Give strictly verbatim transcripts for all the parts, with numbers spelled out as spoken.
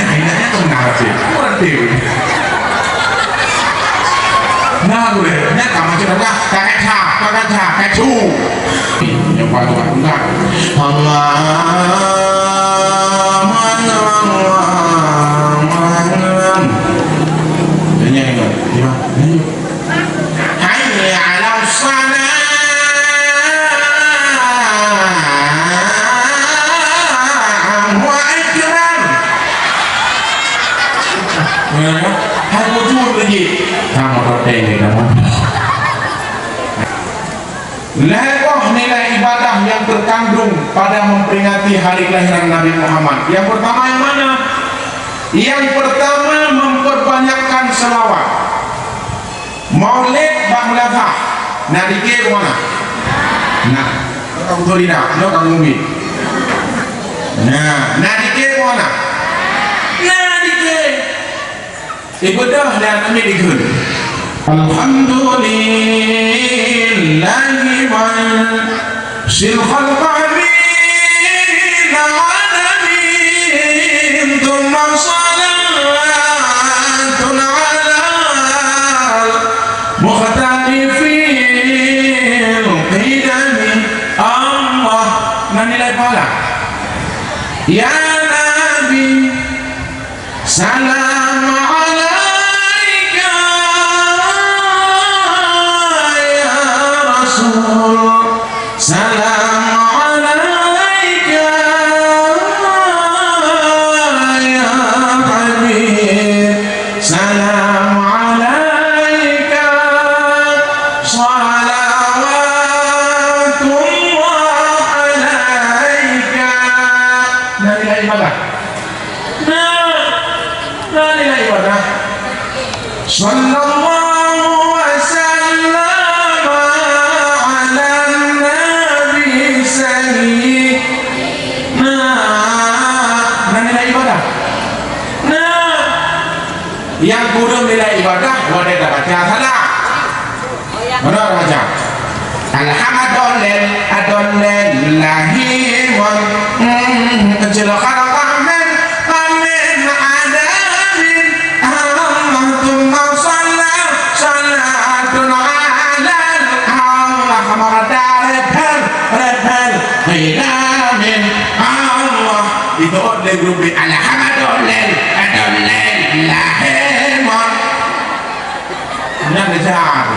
Nah, ini kan benar sih. Berarti. Nah, gue, ini kamu cerita, kakak cak, kakak cak, kacu. Yang paling, paling, paling. Allah. Tanya ini, ya, ini. Hayya 'alas shalah, Allahu akbar. Ya, ya. Hai, mujur lagi. Kamu roteng ni, kamu. Lhèe boh nilai ibadah yang terkandung pada memperingati hari kelahiran Nabi Muhammad. Yang pertama yang mana? Yang pertama, memperbanyakkan selawat. Maulid bak meulaphah. Na dikir mana? Nah, nyoe ka beutôi dah, nyoe ka ngumi. Nah, na dikir mana? Na dikir. Ibadah dan amin dikir. Alhamdulillahi man Sil khalqi min adamin, tsumma shalatun alal mukhtari fil qidami. Allah, na nilai pahala. Ya Nabi, salam alaika ya Rasul, salam alaika ya Habib, salam alaika, salawatullah alaika. Dari ibadah. Nah, nah, nilai ibadah. Sallallahu wa sallama ala nabi sayyidina. Nah, nah, nilai ibadah. Nah, yang kurang nilai ibadah, wadah dah baca salah. Mana orang baca? Alhamdulillah, adulillah, hmm, kecil khalaqah min, min adamin. Allahumma shalli, shalatun ala Allah, marada rebel, rebel, qidamin. Allah, itu oleh grup B. Alhamdulillah, adulillah, hmm. Nyan neucak.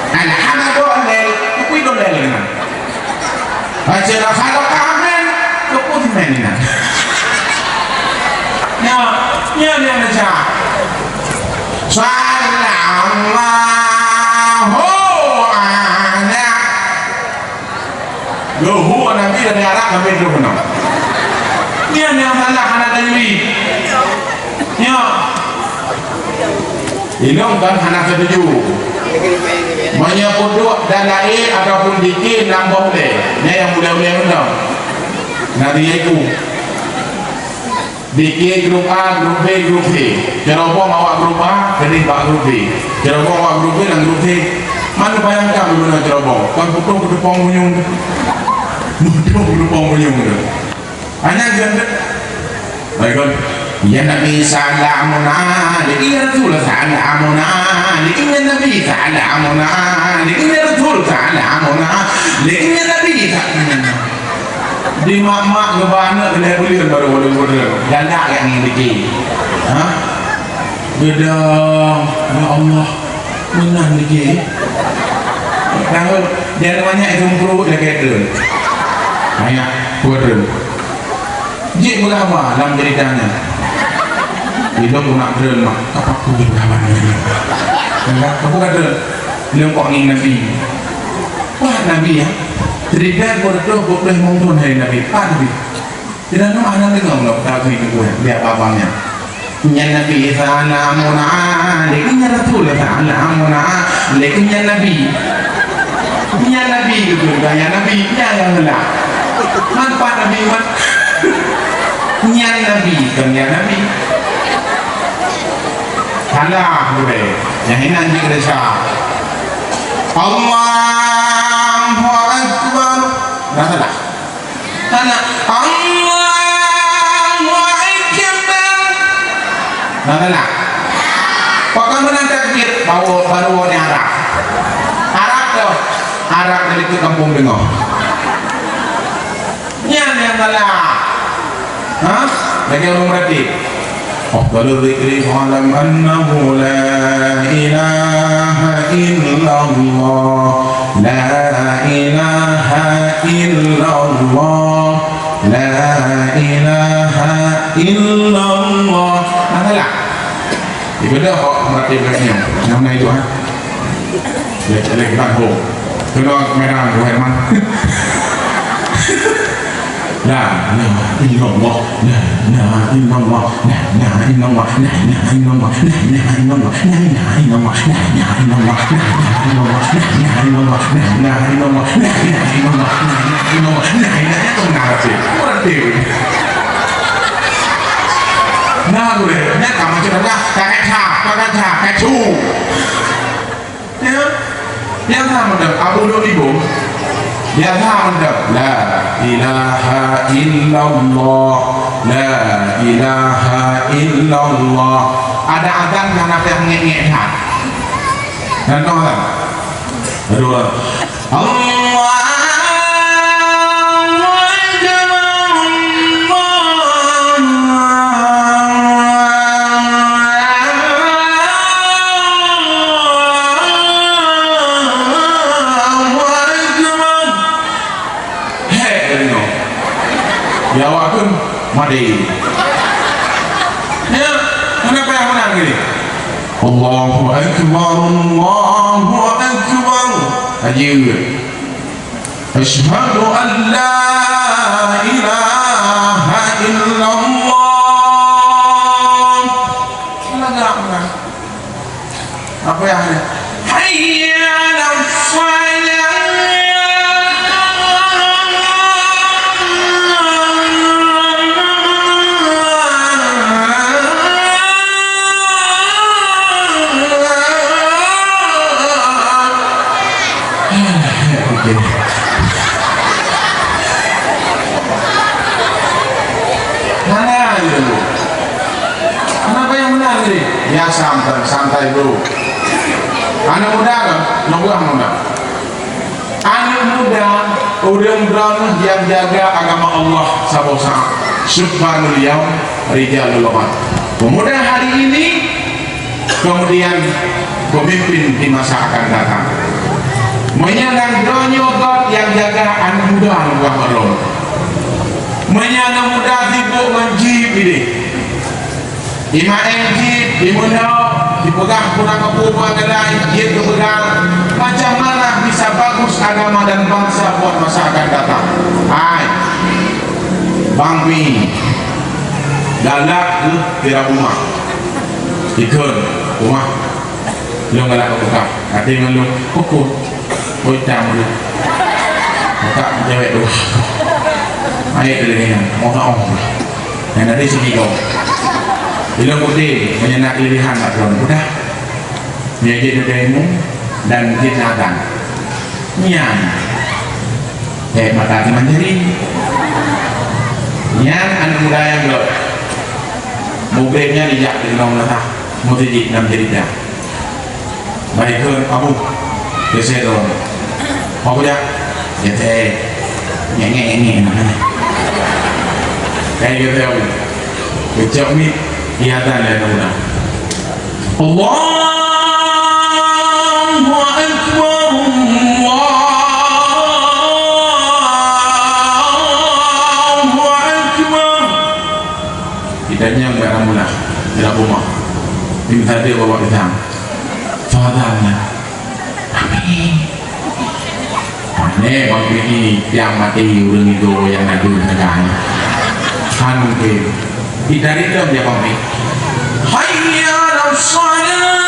Alhamdulillah, kupui dolil nyan. Baca khalaqah min, kupui min nyan. Nya, nya, nya neucak. Sallallahu ala Leuhô Nabi dari Arab sampai trok keunoe. Nyan nyang salah hana tajwid. Nyoe. Inong kan hana setuju. Meunyoe peuduek dan laén ataupun dikir nambah ulèe. Nyan nyang ulèe-ulèe meunoe. Nabi yaitu. Dikir grup A, grup B, grup C. Ceurobong awak grup A, keudeh bak grup B. Ceurobong awak grup B lam grup C. Man bayangkan geumeuna ceurobong, kon putôh keuteupông bunyueng. Putôh keuteupông bunyueng tu. Hanya geuh. Baik, kon. Ya Nabi, salamun alaik. Ya Rasul, salamun alaik. Ya Nabi, salamun alaik. Ya Rasul, salamun alaik. Ya Nabi, salamun alaik. Di mak-mak ngon aneuk keuneuk buleuen baru ulôn buleuen. Galak nyang ngieng dikir. Ha? Beudôh, ya Allah, meunan dikir. Tahu, dia namanya itu buruk dia kata. Banyak, buat dulu. Jik ulama lam ceritanya. Ilong guna keren mak, apa aku di ulama ni? Enggak, aku kata, ilong kok ni Nabi. Wah, Nabi ya. Cerita berdoa, berdoa mungkin hari Nabi. Pak Nabi. Tidak nak anak dengar nak tahu itu pun dia abangnya. Nya Nabi salamun alaik, nya Rasul salamun alaik, nya Nabi. Nyan Nabi geukheun, nyan Nabi, nyan nyang heula. Man pat Nabi, man. Nyan Nabi, kon nyan Nabi. Salah gurée. Nyang inan jih gurée sa. Allahu Akbar. Nah, salah. Hana. Allahu Akbar. Nah, hana. Pakon meunan takbir, baru, baru awak nyan Arab. Arab tu. Arab dari tu kampung Teungoh. Nyan nyang salah. Ha? Lagèe ureueng meuratik. Afdalul dzikri fa'lam annahu la ilaha illallah, la ilaha illallah, la ilaha illallah. Nah, salah. Ibadah awak meuratik lagèe nyoe. Nyang na itu, ha? Lé, lé, ban ho. Keunoe kamera, Bu Herman. La ilaha illallah, la ilaha illallah, la ilaha illallah, la ilaha illallah, la ilaha illallah. Nah, boleh. Nyan ka macam mana? Ka kaca, ka kaca, kacu. Ya. Nyang na mantong, Abu Duk Ibu. Nyang na mantong, la ilaha illallah, la ilaha illallah. Ada azan, hana payah ngek-ngek that. Contoh lah. Aduh. Allahu Akbar, Allahu Akbar. Hei, teudeungoe. Ya, awak pun mati. Ya, kenapa yang menang ini? Allahu Akbar, Allahu Akbar. Ajeue. Asyhadu an la ilaha illallah. Lagak meunan. Apa yang ada? Hayya 'alas shalah. Okey. Hana lé. Kenapa yang benar tadi? Ya, santai, santai, Bro. Aneuk muda kan? Nyoe buah muda. Aneuk muda, ureueng droeneuh nyang jaga agama Allah saboh saat. Syubbanul yaum, rijalul ghadan. Pemuda hari ini, kemudian pemimpin di masa akan datang. Meunyoe lam droeneuh göt nyang jaga aneuk muda, aneuk buah droeneuh. Meunyoe aneuk muda sibuk ngon jih pih, Imaén jih, imeunoe, jipeugah peue nyang geupeubuet ngon laén, jeuet keu peugah, macam mana bisa bagus agama dan bangsa buat masa akan datang. Hai, Bang Pi, galak keuh tira buma. Ikheun, buma. Lôn galak keu peugah. Até ngon lôn, pukul. Oi, tam lôn. Buka cewek tu. Ayat dia ni, mohon. Nyang dari segi kau. Bila putih, meunyoe na keuleubihan mak droen. Udah. Nyan jeuet neudeungoe dan jeuet neuadang. Nyan. Eh, mata teman jari. Nyan aneuk muda nyang göt. Mubrek nyan dijak di Gunong Leuhah. Meuseujid lam cerita. Baik, kheun, Abu. Geuseuet lom. Abu jak. Geuseuet. Ngek, ngek, ngek, ngek. Kayak gitu, Abu. Geucok mic, kelihatan ya, Abu. Allahu Akbar, Allahu Akbar. Kita nyang bak rambulah, dalam rumah. Ini tadi bawa pisang. Sahabatnya. Amin. Pane Bang Piti tiang mati ureueng itu nyang adu sagai. Kan mungkin. Di dari dalam dia Bang Piti. Hayya 'alas shalah.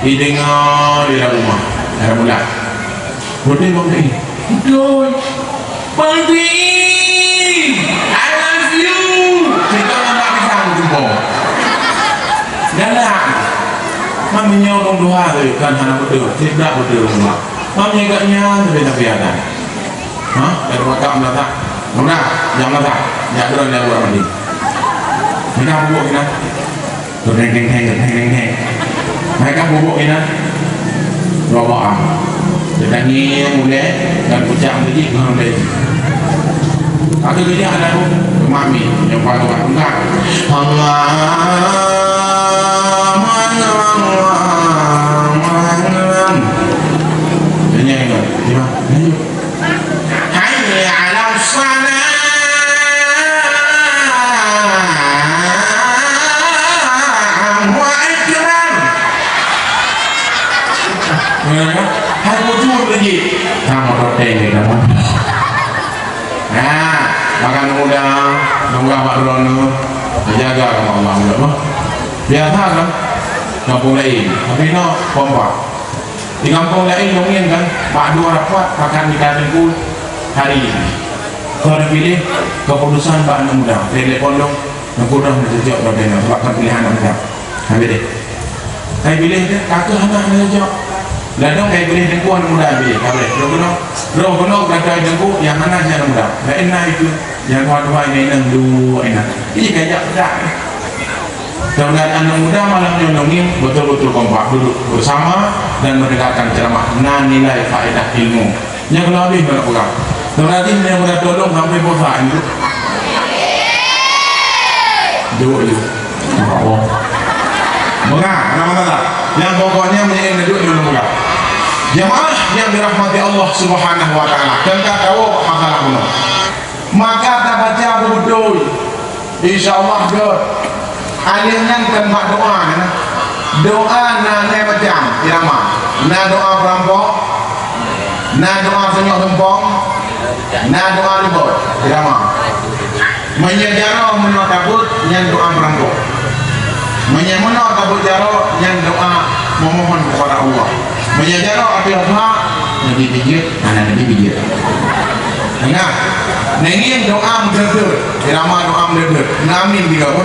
Dideungoe di dalam rumah. Dalam rumah. Beutôi, Bang Dei. Beutôi. Bang Dei, I love you. Kita nambah pisang jumpa. Galak. Mami nyoe ureueng tuha tu kan hana beutôi. Tidak beutôi rumah. Mami agak nyan tapi, tapi ada. Ha? Dari waktu masak. Muna, jangan masak. Jangan terus, jangan buat mandi. Kita bubuk kita. Teng, teng, teng, teng, teng, teng. Mereka bubuk inan. Roboh ah. Tetangi mulai dan pucang tadi ngon mulai. Aku kerja ada aku. Mami yang paling enggak. Allah. Tanya enggak? Gimana? Lanjut. Hayya 'alas shalah wa ikram. Hai bujur lagi. Kamu roteng ni kamu. Nah, makan muda, nunggu awak drono, jaga sama Allah muda mah. Biasa kan? Kampung lain, tapi no kompak. Di gampông laén nyoe ngieng kan, bak dua rapat pakan di Teungku hari. Kon piléh keputusan bak aneuk muda. Telepon dong, Teungku dah neujok dah dengar, sebab kan pilihan aneuk muda. Habis deh. Kai piléh deh, ka keuh hana neujok. Ladong kai piléh Teungku aneuk muda habis. Habis. Roh keunoe, roh keunoe kata Teungku, nyang hana nyang aneuk muda. Laén na itu, nyang dua-dua ini enam dua ini. Ini kajak pedak. Dan aneuk muda malam nyoe nongieng betul-betul kompak duduk bersama dan mendengarkan ceramah na nilai faedah ilmu. Nyang lebih banyak orang. Dan nanti nyang muda tolong sampai bosan duduk. Duduk je. Beungah, nama-nama. Yang pokoknya menyang duduk di rumah. Jemaah yang dirahmati Allah Subhanahu wa taala. Dan tak tahu masalah bunoe. Maka tabaca beutôi. Insya Allah dot. Alèh nyan kan bak doa nyan. Doa na lhèe macam irama. Na doa peurampok, na doa seunyoh leumpong, na doa ribot irama. Meunyoe jaroe meunoe tabeuet nyan doa peurampok. Meunyoe meunoe tabeuet jaroe nyan doa memohon kepada Allah. Meunyoe jaroe ateueh Tuhan, Nabi bijeuet, hana Nabi bijeuet. Ingat, nanging doa meudeuh-deuh, irama doa meudeuh-deuh. Amin tiga kali.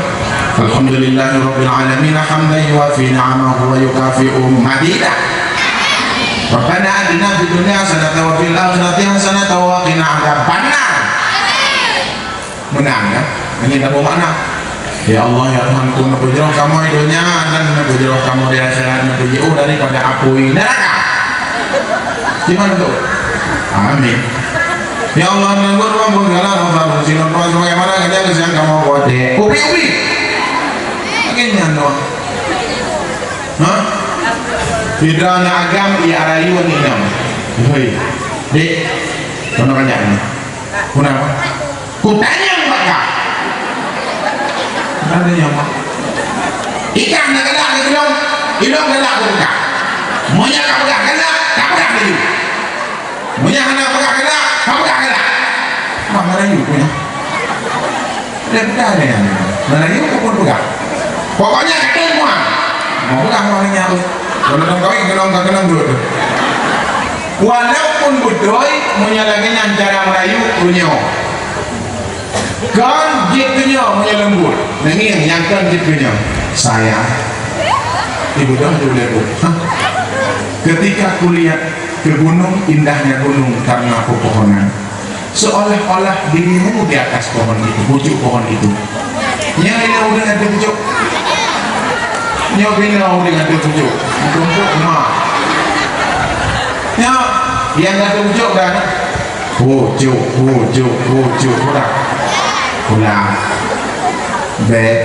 Alhamdulillahirabbil alamin, hamdan yuwafi ni'amahu wa yukafi'u mazidah. Rabbana atina fid dunya hasanatan wa fil akhirati hasanatan wa qina adzabannar. Meunan, kan? Ini tak bermakna. Ya Allah, ya Tuhanku, neupeujroh kamoe di donya dan neupeujroh kamoe di akhirat, neupeujiôh daripada apui neraka. Di mana tu? Amin. Ya Allah, nanggroe ruang penggalan, Allah, bagaimana kerja yang kamu buat deh? Ubi, ubi. Lagi nyan doang. Hah? Tidak nak agam, ia rayu ni nam. Hei. Dek. Kenapa? Kenapa? Kutanyong bak kah. Tanyong bak. Ikan na galak lé ilong, ilong galak lé ikan. Meunyoe ka peugah galak, ka peugah laju. Meunyoe hana peugah galak, ka peugah galak. Bang Melayu punya. Dia peugah dia yang Melayu pun peugah. Pokoknya kata semua. Mau peugah mau nanya tu. Kalau dah kawin, kena, kena dua tu. Walaupun beutôi, meunyoe lagèe nyan cara Melayu, punya. Kon jeuet keu nyoe meunyoe leumbot. Nanging nyang kon jeuet keu nyoe. Sayang. Ibu dah tu leumbot. Hah? Ketika kulihat ke gunung, indahnya gunung karena pepohonan. Seolah-olah dirimu di atas pohon itu, pucuk pohon itu. Nyoe lé udeueng ateueh pucuk. Nyoe bina udeueng ateueh pucuk. Tumpuk ma. Nyoe, nyang ateueh pucuk kan? Pucuk, pucuk, pucuk. Ulang. Ulang. Beb,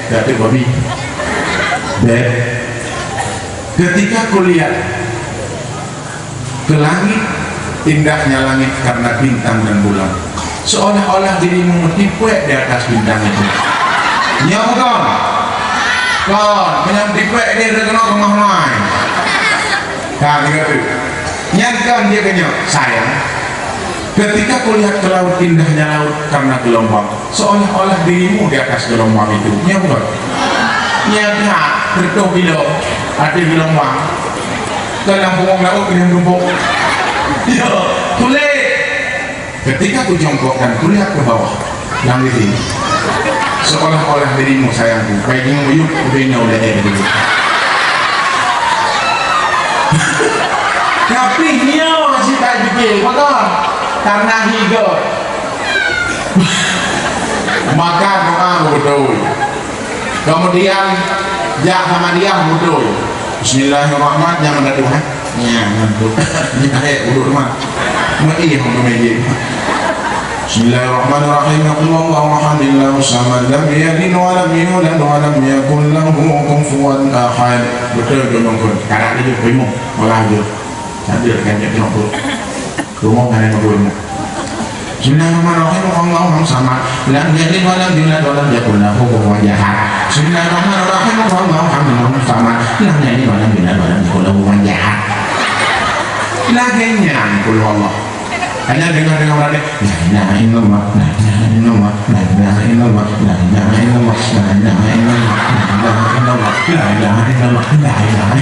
datuk babi. Beb. Ketika kulihat ke langit, indahnya langit karena bintang dan bulan. Seolah-olah dirimu meutipék di atas bintang itu. Nyoe bukon? Kon, meunyoe meutipék dia terkena kemah mai. Ka, tiga tu. Nyan kan dia kenyang, sayang. Ketika kulihat ke laut, indahnya laut karena gelombang. Seolah-olah dirimu di atas gelombang itu. Nyan bukon? Nyan that, reutôh kilo, ada gelombang. Dalam punggong laôt keuneuk tumpôk. Ya, tuléh. Ketika kujongkokkan kulihat ke bawah, lam diri, seolah-olah dirimu sayangku, baik nyoe yuk, ubé nyoe lé dulu. Tapi nyoe si tak jipil, maka karena higa. Maka doa beutôi. Kemudian, jak sama dia beutôi. Bismillahirrahmanirrahim, jangan ada Tuhan. Ya, ngantuk. Ni ayat urut mah. Mati yang ke meja. Bismillahirrahmanirrahim. Allahu ahad, Allahu samad, lam yalid wa lam yulad wa lam yakul lahu kufuwan ahad. Beutôi tu nungkun. Sekarang ni je, bingung. Malah je. Ada kan dia tengok tu. Rumoh ngon aneuk murit. Bismillahirrahmanirrahim. Allahu samad. Lam yalid wa lam yulad wa lam yakul lahu kufuwan ahad. Bismillahirrahmanirrahim. Allahu samad. Lam yalid wa lam yulad wa lam yakul lahu kufuwan ahad. Lagèe nyan, qul huwallah. Hanya dengar-dengar berani. La ilaha illallah, la ilaha illallah, la ilaha illallah, la ilaha illallah, la ilaha illallah, la ilaha illallah, la ilaha illallah, la ilaha.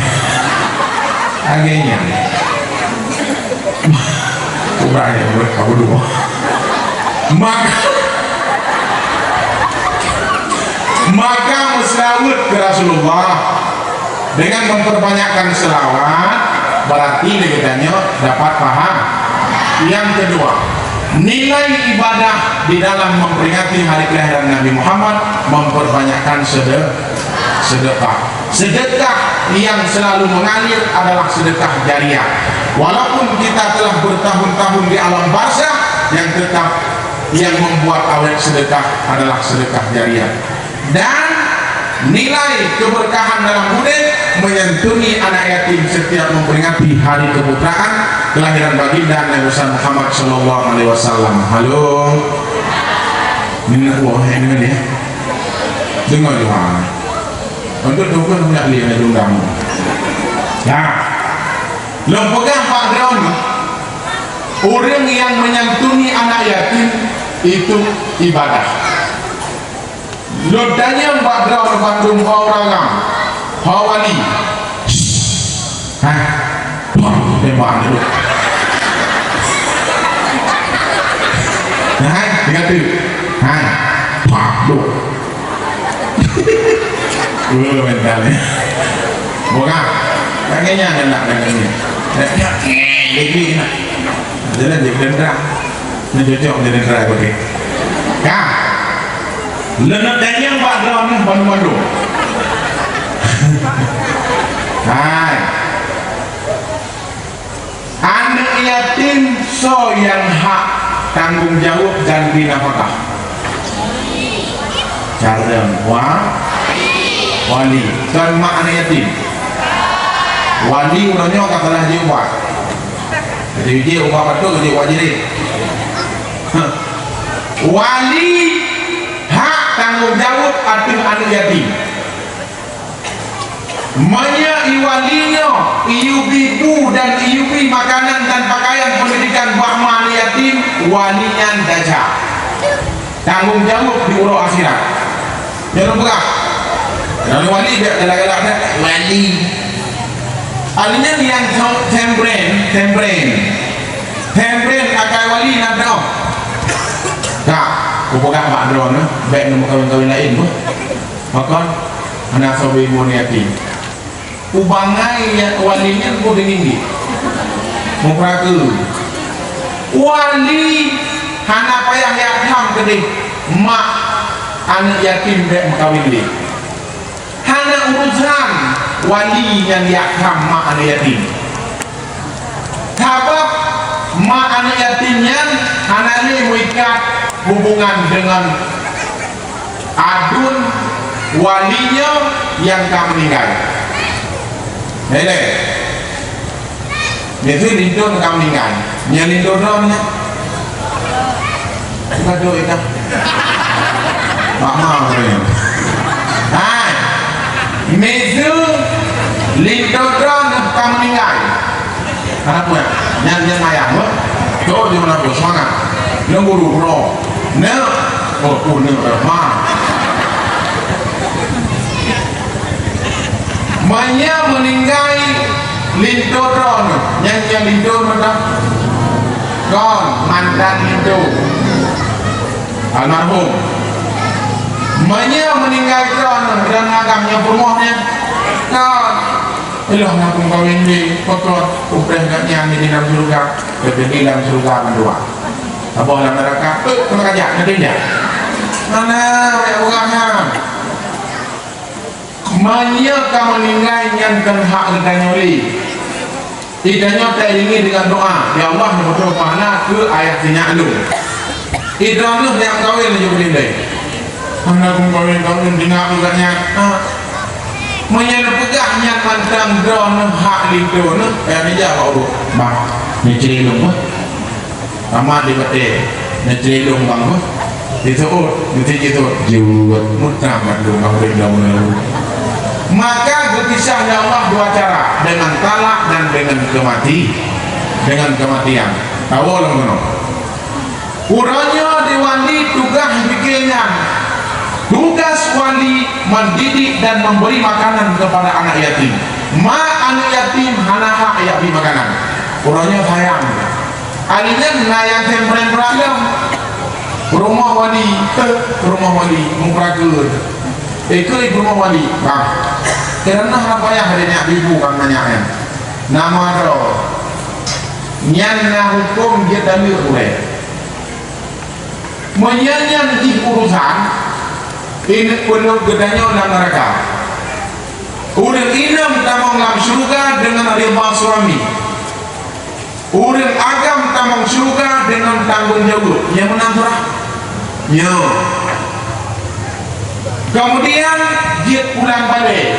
Lagèe nyan. Ubai, ubai, aku dua. Maka, maka meuseulaweuet keu Rasulullah. Dengan memperbanyakkan selawat, berarti lé geutanyoe dapat paham. Yang kedua, nilai ibadah di dalam memperingati hari kelahiran Nabi Muhammad memperbanyakkan sede-, sedekah. Sedekah yang selalu mengalir adalah sedekah jariah. Walaupun kita telah bertahun-tahun di alam barzakh, yang tetap yang membuat awet sedekah adalah sedekah jariah. Dan nilai keberkahan dalam udép menyantuni anak yatim setiap memperingati hari keputraan kelahiran baginda Nabi besar Muhammad sallallahu alaihi wasallam. Halo. Minna wah ini dia. Dengar doa. Untuk doa nak lihat nak undang. Ya. Lôn peugah bak droeneuh, ureuëng nyang menyantuni anak yatim itu ibadah. Lôn tanyong bak droeneuh bandum, ho ureuëng agam, ho wali. Hah? Wah, tembak dulu. Hai, tiga tu. Hai. Wah, dua. Dua mental ni. Bukan. Tangannya ada nak tangannya. Dah siap. Eh, jadi nak. Jalan dia berendam. Ni cocok jadi driver dia. Ka. Leungeuk dayang bak droeneuh bandu-bandu. Hai. Aneuk yatim soe nyang hak tanggong jaweueb ganti nafakah? Carông. Wa-, wali. Kon mak aneuk yatim. Wali uroe nyoe ka salah jeuet ubat. Jadi, jeuet ubat batuk, jeuet ubat jirit. Wali hak tanggong jaweueb ateueh aneuk yatim. Meunyoe i wali nyoe iyubi bu dan iyubi makanan dan pakaian pendidikan bak ma aneuk yatim, wali nyan desya. Tanggong jaweueb di uroe akhirat. Nyoe lôn peugah. Lalu wali dak galak-galak dak wali. Artinya nyang tem-, tembrain, tembrain. Tembrain akai wali na teuh. Ka, kupeugah bak droeneuh, bèk neumeukawen-kawen laén beuh. Pakon? Hana soe bri mon yatim. Ubangai nyang wali nyan boh deungon jih. Muprakeue. Wali hana payah jak tham keudeh mak aneuk yatim bèk meukawen lé. Hana urusan wali nyan jak tham mak aneuk yatim. Sabab mak aneuk yatim nyan hana lé meuikat hubungan deungon aduen wali nyoe nyang ka meuninggai. Nilai. Miseue linto ka meuninggai. Nyan linto droeneuh nyan. Bukan duit dah. Mak ma katanya. Hai. Miseue linto droeneuh ka meuninggai. Kenapa? Nyan, nyan ayah, weh. Tuh, dia mana, bos? Semangat. Nyoe guru, bro. Nyoe. Oh, oh, nyoe, eh, ma. Meunyoe meuninggai Linto droeneuh, nyan, nyan linto mantong. Kon, mantan linto. Almarhum. Meunyoe meuninggai droeneuh, droeneuh agam nyoe peurumoh nyan. Kon. Ilôn na meukawen lé, pakon, upéh gobnyan di dalam syeuruga, teupeue di dalam syeuruga mandua. Saboh lam neuraka, eh, keuneuk kajak, neutindak. Hana, ya ureueng nyan. Meunyoe ka meuninggai nyan kon hak geutanyoe lé. Geutanyoe tairingi deungon doa, "Ya Allah, neubeutôi pahala keu ayah sinyak lôn." Droeneuh nyang kawen laju keudindai. Hana kumkawen-kawen, tinggai bak nyan. Ah. Meunyoe neupeugah nyan mantong droeneuh hak linto neuh, eh, meunyoe bak ureueng, "Bang, neucre lôn, bah." Tamat di batée, neucre lôn bang beuh. Jiseuôt, meusti jiseuôt. Jeuet, mutra mandum bang ureueng lom nyoe. Maka geupisah lé Allah dua cara, dengan talak dan dengan kemati, dengan kematian. Tawoe lom keunoe. Uroe nyoe di wali tugaih pike nyan. Tugas wali mendidik dan memberi makanan kepada anak yatim. Ma aneuk yatim hana hak jak bri makanan. Uroe nyoe sayang. Ari nyan na nyang sempren beurakeuh. Peurumoh wali, eh, peurumoh wali, muprakeun. Eh, keu peurumoh wali, bang. Keureuna hana payah ada nyak ibu bang nanya nyan. Nama droe. Nyan na huköm jeuet taleuek ulée. Meunyoe nyan jih urusan, keuneuk peunoh geutanyoe lam neuraka. Ureueng inong tamong lam syeuruga deungon ridha suami. Ureueng agam tamong syeuruga deungon tanggong jaweueb. Nyoe meunan surah? Nyoe. Keumudian, jeuet pulang balée.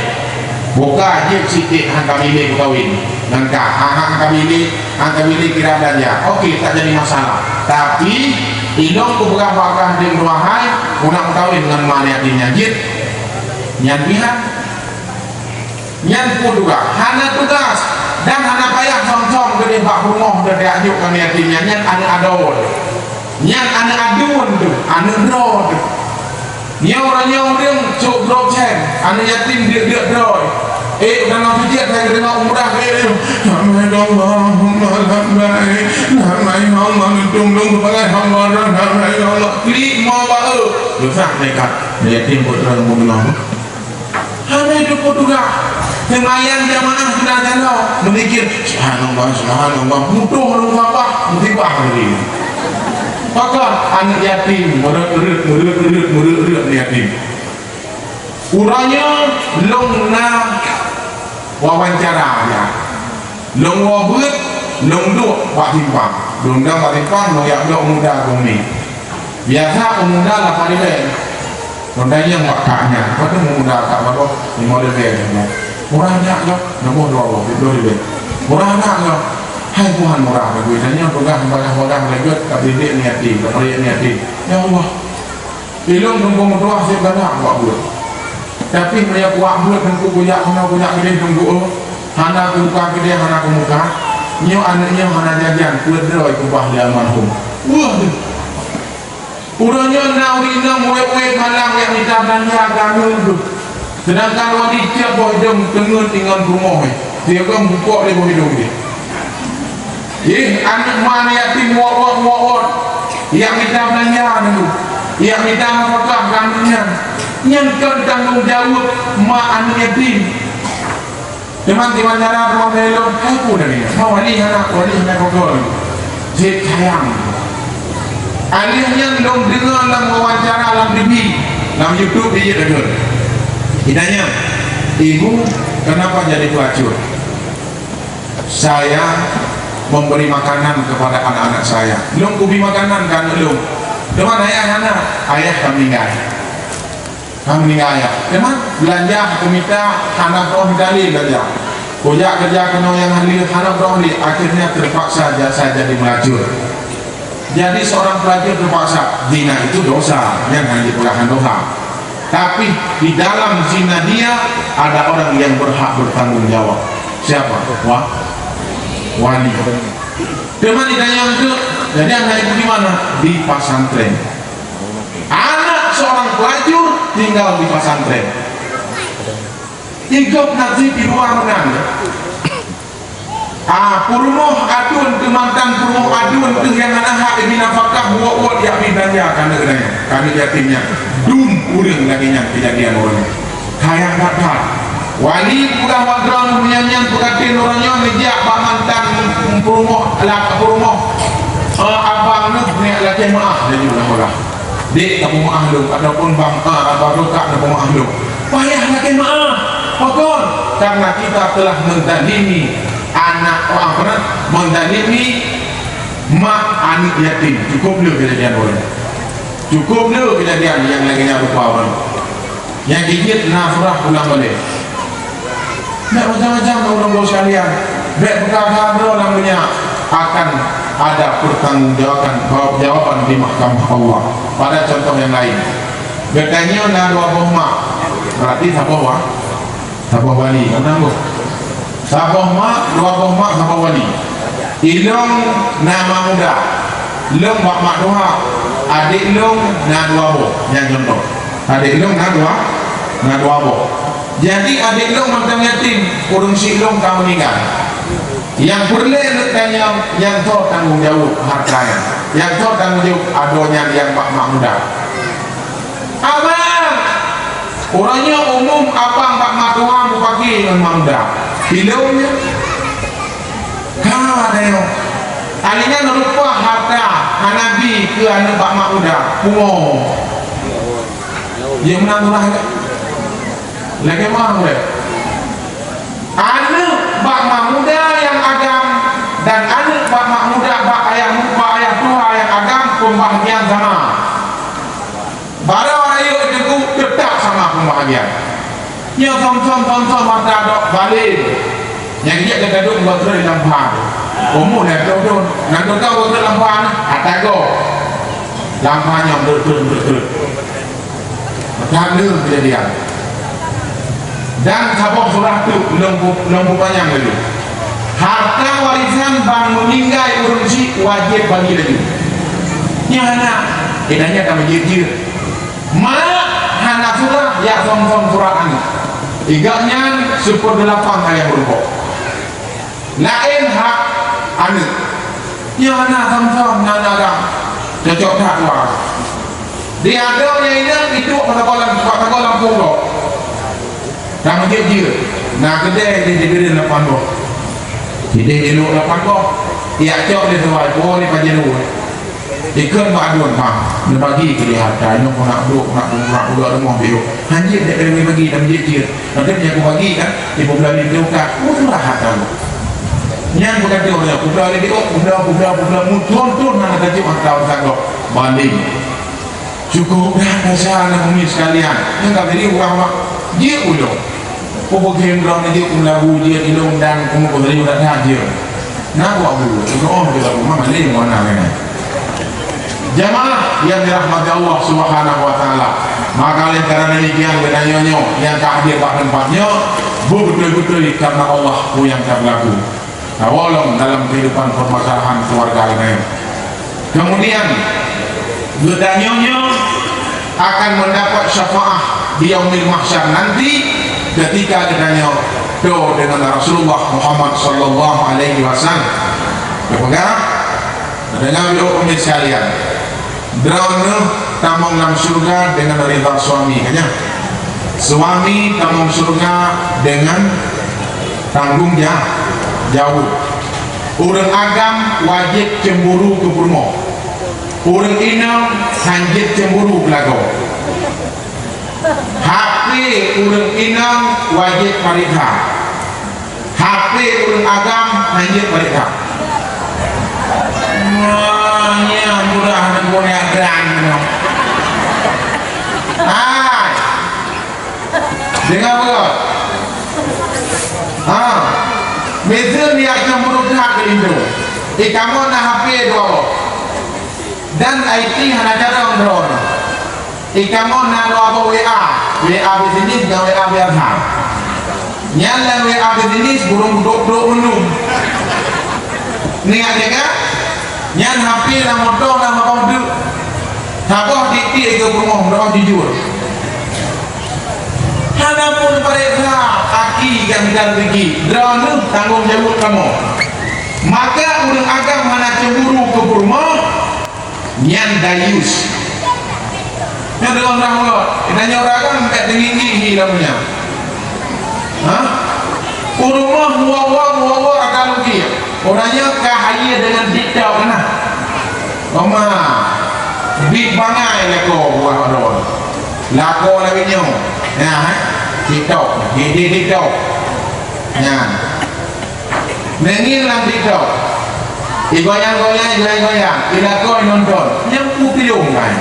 Boh ka jeuet sidék han ka milék meukawen. Ngon ka, han, han ka milék, han ka milék kira beulanja. Oke, tak jadi masalah. Tapi, inong kupeugah bak kah deueng dua hai, ku nak meukawen ngon ma aneuk yatim nyan jeuet. Nyan pih han. Nyan peue tugaih? Hana tugaih dan hana payah som-som keudeh bak peurumoh teuh jak jok keu aneuk yatim nyan, nyan aneuk adoe. Nyan aneuk aduen teuh, aneuk droe teuh. Nyoe uroe nyoe ureueng cok droe cen, aneuk yatim deuk-deuk droe. Eh, udah nang pijak saya keudeh umrah, eh, eh. Labbaik Allahumma labbaik. Labbaik Allah, untung dong sebagai hamba dan labbaik Allah. Klik mau bae. Susah mereka. Aneuk yatim buat terang mau bilang. Hana jeuet peue tugaih. Seumayang jamaah sudah jaloe, meuzikir, "Subhanallah, subhanallah." Mutoh lom sampah, musibah lagi. Pakon aneuk yatim, meureuet-reuet, meureuet-reuet, meureuet-reuet aneuk yatim. Uroe nyoe lôn na wawancara, ya. Lôn woe beuet, lôn duek bak simpang. Lôn dong bak simpang, lôn jak bloe u muda keu umi. Biasa u muda lapan ribèe. Lôn tanyong bak kak nyan, "Padum u muda kak baroh?" "Limong ribèe," nyan. "Murah nyak nyoe?" "Nyoe dua boh, dua ribèe." "Murah nyak nyoe?" "Hai Tuhan, murah," geutanyong, "peugah bagah-bagah lagèe ka didik niat, ka peureulèe niat." Ya Allah, Ilôn teungku meutuah sit galak bak buet. Tapi meunyoe kuwak buet teungku kujak keunoe kujak keudeh teungku, eh, hana kumuka keudeh, hana kumuka. Nyoe aneuk nyoe hana jajan, peuet droe keubah lé almarhum. Wah deuh! Uroe nyoe na ureueng inong wét-wét malam nyang mita beulanja keu aneuk deuh. Seudangkan wadi tiep boh idong teungeut ingon peurumoh, eh, sigoe bukok lé boh idong jih. Ih, aneuk ma aneuk yatim wot-wot, wot-wot. Nyang mita beulanja aneuk, nyang mita nafakah keu aneuk nyan. Nyan kon tanggong jaweueb ma aneuk yatim. Teuma kiban cara droe lom, hai peue lagèe nyan? Ma wali hana, wali hana gogo lom. Jeuet sayang. Alèh nyan lôn deungö lam wawancara lam T V, lam YouTube jeuet deungö. Jitanyong, "Ibu, kenapa jadi pelacur?" "Saya memberi makanan kepada anak-anak saya." "Lôn kubri makanan keu aneuk lôn. Teuma ayah hana, ayah ka meuninggai." Ka meuninggai ayah. Teuma beulanja kumita hana troh mita lé beulanja. Kujak keureuja keunoe nyang hana, hana troh lé, akhirnya terpaksa ja-, saya jadi melacur. Jadi seorang pelacur terpaksa, zina itu dosa, nyan hana jipeugah dosa. Tapi di dalam zina dia ada orang yang berhak bertanggung jawab. Siapa? Wa-, wali. Teuma ditanyong teuk, jadi aneuk ibu di mana? Di pesantren. Anak seorang pelacur tinggal di pesantren. Di gob nasib di luwa meunan. Ah, peurumoh aduen teuh mantong, peurumoh aduen teuh nyang hana hak jibri nafakah, buet-buet jak bri beulanja keu aneuk nyan, keu aneuk yatim nyan. Dum ureueng lagèe nyan keujadian ureueng. Sayang that-that. Wali peugah bak droeneuh, meunyoe nyan peukaten uroe nyoe neujak bak mantan peurumoh, la-, peurumoh, eh, abang neuh, neujak lakèe meu'ah laju lam bola. Dek, tapeumeu'ah lôn, ataupun bang, ah, abang Rukak tapeumeu'ah lôn. Payah lakèe meu'ah. Pakon? Karena kita telah menzalimi anak, apa nyan? Menzalimi mak aneuk yatim. Cukup le keujadian ureueng. Cukup le keujadian nyang lagèe nyan rupa ureueng. Nyang jijeuet na surah pulang balè. Bèk macam-macam, ureueng-ureueng sekalian. Bèk peukara droe lam dônya, akan ada pertanggungjawaban, jawaban di mahkamah Allah. Pada contoh nyang laén. Geutanyoe na dua boh mak. Berarti saboh wa-, saboh wali. Ka meunan boh. Saboh mak, dua boh mak, saboh wali. Ilôn na mak muda. Lôn bak mak tuha. Adék lôn na dua boh. Nyan contoh. Adék lôn na dua, na dua boh. Jadi, adék lôn mantong yatim, ureueng syik lôn ka meuninggai. Nyang peureulèe lôn tanyong, nyang soe tanggông jaweueb hareuta nyan? Nyang soe tanggông jaweueb adoe nyan nyang bak mak muda? Abang! Uroe nyoe umum abang bak mak tuha mupaki ngon mak muda. Ilôn nyan. Ka tanyoe. Akhirnya neurupa hareuta hana bi keu aneuk bak mak muda. Pungo. Jeuet meunan murah nyan. Lagèe meu'ah ureueng. Aneuk bak mak muda nyang agam dan aneuk bak mak muda bak ayah, bak ayah tuha nyang agam peumbahagian sama. Barô rayeuk teungku teutap sama peumbahagian. Nyoe som-som, som-som hareuta dok balè. Nyang jeuet geugadôh dua trön lam pha. Umu lhèe plôh thôn. Nang geugadôh dua trön lam pha na, ata goe. Lam pha nyoe dua trön, dua trön. Meunan lé keujadian. Dan saboh surah tu lôn bu-, lôn bupanyang laju. Hareuta warisan ban meuninggai ureueng syik wajéb bagi laju. Nyan hana, idanya ka meujeuet-jeuet. Mak hana surah, jak som-som surah aneuk. Igak nyan seupeurdelapan ayah meurumpok. Laén hak aneuk. Nyan hana som-som, nyan hana agam. Cocok that dua. Di adoe nyang inong iduek bak sagoe lam, bak sagoe lam pulo. Ka meujeuet-jeuet. Na keudè di Dibirén lapan boh. Sideh di Luek lapan boh. Ijak cok lé tuan, po lé pajero. Ikheun bak aduen, "Bang, neubagi keu lé hareuta nyoe, keunak brôk, keunak bungkrak, udah rumoh biôh." "Hanjeuet, dek, bagi, bagi, dan jeuet-jeuet. Nanti punya aku bagi kan, ibu belah ni dia buka, aku tu rahat kan." Nyan bukan dia orang, aku belah ni dia, aku belah, aku belah, aku belah, muton-ton hana tajak hareuta ureueng sanggob. Banding. Cukup dah kasihan aneuk umi sekalian. Nyang ka jadi ureueng mak, jeuet ulôn. Peue beugeundrong jeuet meulagu jeuet ilôn dan peue beugeundrong that jeuet. Na buat guru, ulôn oh jeuet lagu mah malèe mana kena. Jamaah yang dirahmati Allah Subhanahu wa taala. Maka oleh karena demikian, geutanyoe nyoe nyang ka hadir bak teumpat nyoe, beubeutôi-beutôi karena Allah peue nyang ka beulaku. Tawolong dalam kehidupan permasalahan keluarga laén. Kemudian, geutanyoe nyoe akan mendapat syafaat di Yaumil Mahsyar nanti ketika geutanyoe do dengan Rasulullah Muhammad sallallahu alaihi wasallam. Geupeugah, dengan doa sekalian. Droeneuh tamong lam syeuruga deungon ridha suami, ka nyan? Suami tamong syeuruga deungon tanggong ja-, jaweueb. Ureueng agam wajéb cemburu keu peurumoh. Ureueng inong hanjeuet cemburu keu lagoe. Hapé ureueng inong wajéb pareksa. Hapé ureueng agam hanjeuet pareksa. Wah, nyan mudah neupeue nyan agam nyoe. Hai. Deungö beutôi. Ha. Miseue neujak cemburu that keu linto. Di kamoe na hapé dua boh. Dan I T hana carông droeneuh. Di kamoe na dua boh W A, W A bisnis ngon W A biasa. Nyan lam W A bisnis burông gudok-gudok meunung. Ingat teuka? Nyan hapé lam moto lam abang deuek. Saboh tiep-tiep keu peurumoh, droe jujur. Hana pun pareksa aki nyang dan rezeki, droeneuh tanggong jaweueb kamoe. Maka ureuëng agam hana cemburu keu peurumoh, nyan dayus. Nyan deungon rahmat. Nyan ureuëng agam ka teunginggih hi lam nyan. Ha? Peurumoh muwa-muwa, muwa-muwa akan lukir. Ureuëng nyan ka hayeue deungon TikTok na. Oma, bit bangai lakoe buah droe. Lakoe lagée nyoe. Nah, eh? TikTok. Di, di TikTok. Nyan. Meungieng lam TikTok. Igoyang-goyang, igoyang-goyang. Ilakoe nonton. Nyang putiyong kan.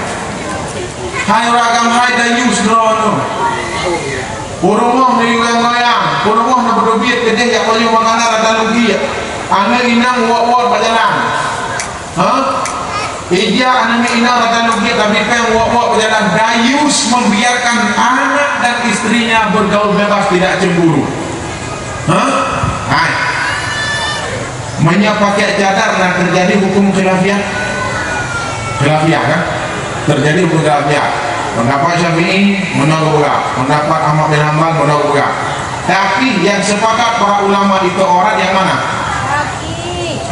Hai ureuëng agam hai dayus droeneuh. Peurumoh neugoyang-goyang. Peurumoh neupeudubiet keudeh jak pajoh makanan rata lukir. Aneuëk inong wot-wot bak jalan. Ha? Ija aneuëk inong rata lukir tapi péng wot-wot bak jalan. Dayus membiarkan anak dan istrinya bergaul bebas tidak cemburu. Ha? Hai. Meunyoe pakai cadar na terjadi hukum khilafiah. Khilafiah kan? Terjadi hukum khilafiah. Pendapat Syafi'i meunoe geupeugah, pendapat Ahmad bin Hanbal meunoe geupeugah. Tapi yang sepakat para ulama itu aurat yang mana?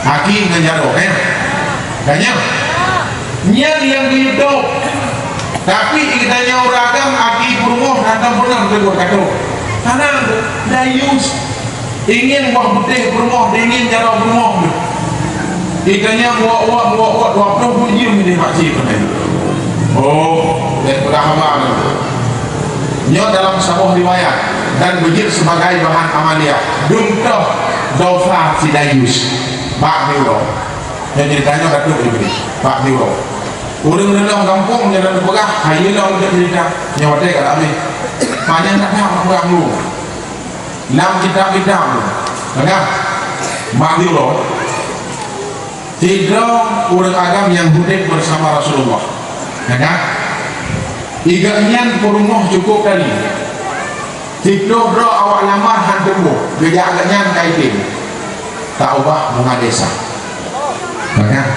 Aki ngon jaroe, kan? Tanya. Nyan nyang di YouTube. Tapi geutanyoe ureuëng agam aki peurumoh hana pernah tegur kata. Hana, dayus. Ingin boh putéh peurumoh, ingin jaroe peurumoh. Geutanyoe muwak-muwak, muwak-muwak, dua puluh jeuem di masjid. Oh, dan peugah haba. Nyoe dalam saboh riwayat dan beujeuet sebagai bahan amaliah. Dum toh dosa si dayus. Bak ni uroe. Nyang ceurita nyoe ka trok di Bali, bak di uroe. Ureuëng reunong gampông nyang na peugah, hai nyoe ureuëng ceurita, nyoe watée ka habéh. Manyang that-that ureuëng peugah dulu. Lam kitab-kitab tu, peugah, bak di uroe. Sidroe ureuëng agam nyang udeb bersama Rasulullah. Peugah, igak nyan peurumoh cukup kali. Siploh droe awak lamar han teumbôh, geujak geuhnyan ka item. Taubah bunga desa. Kan?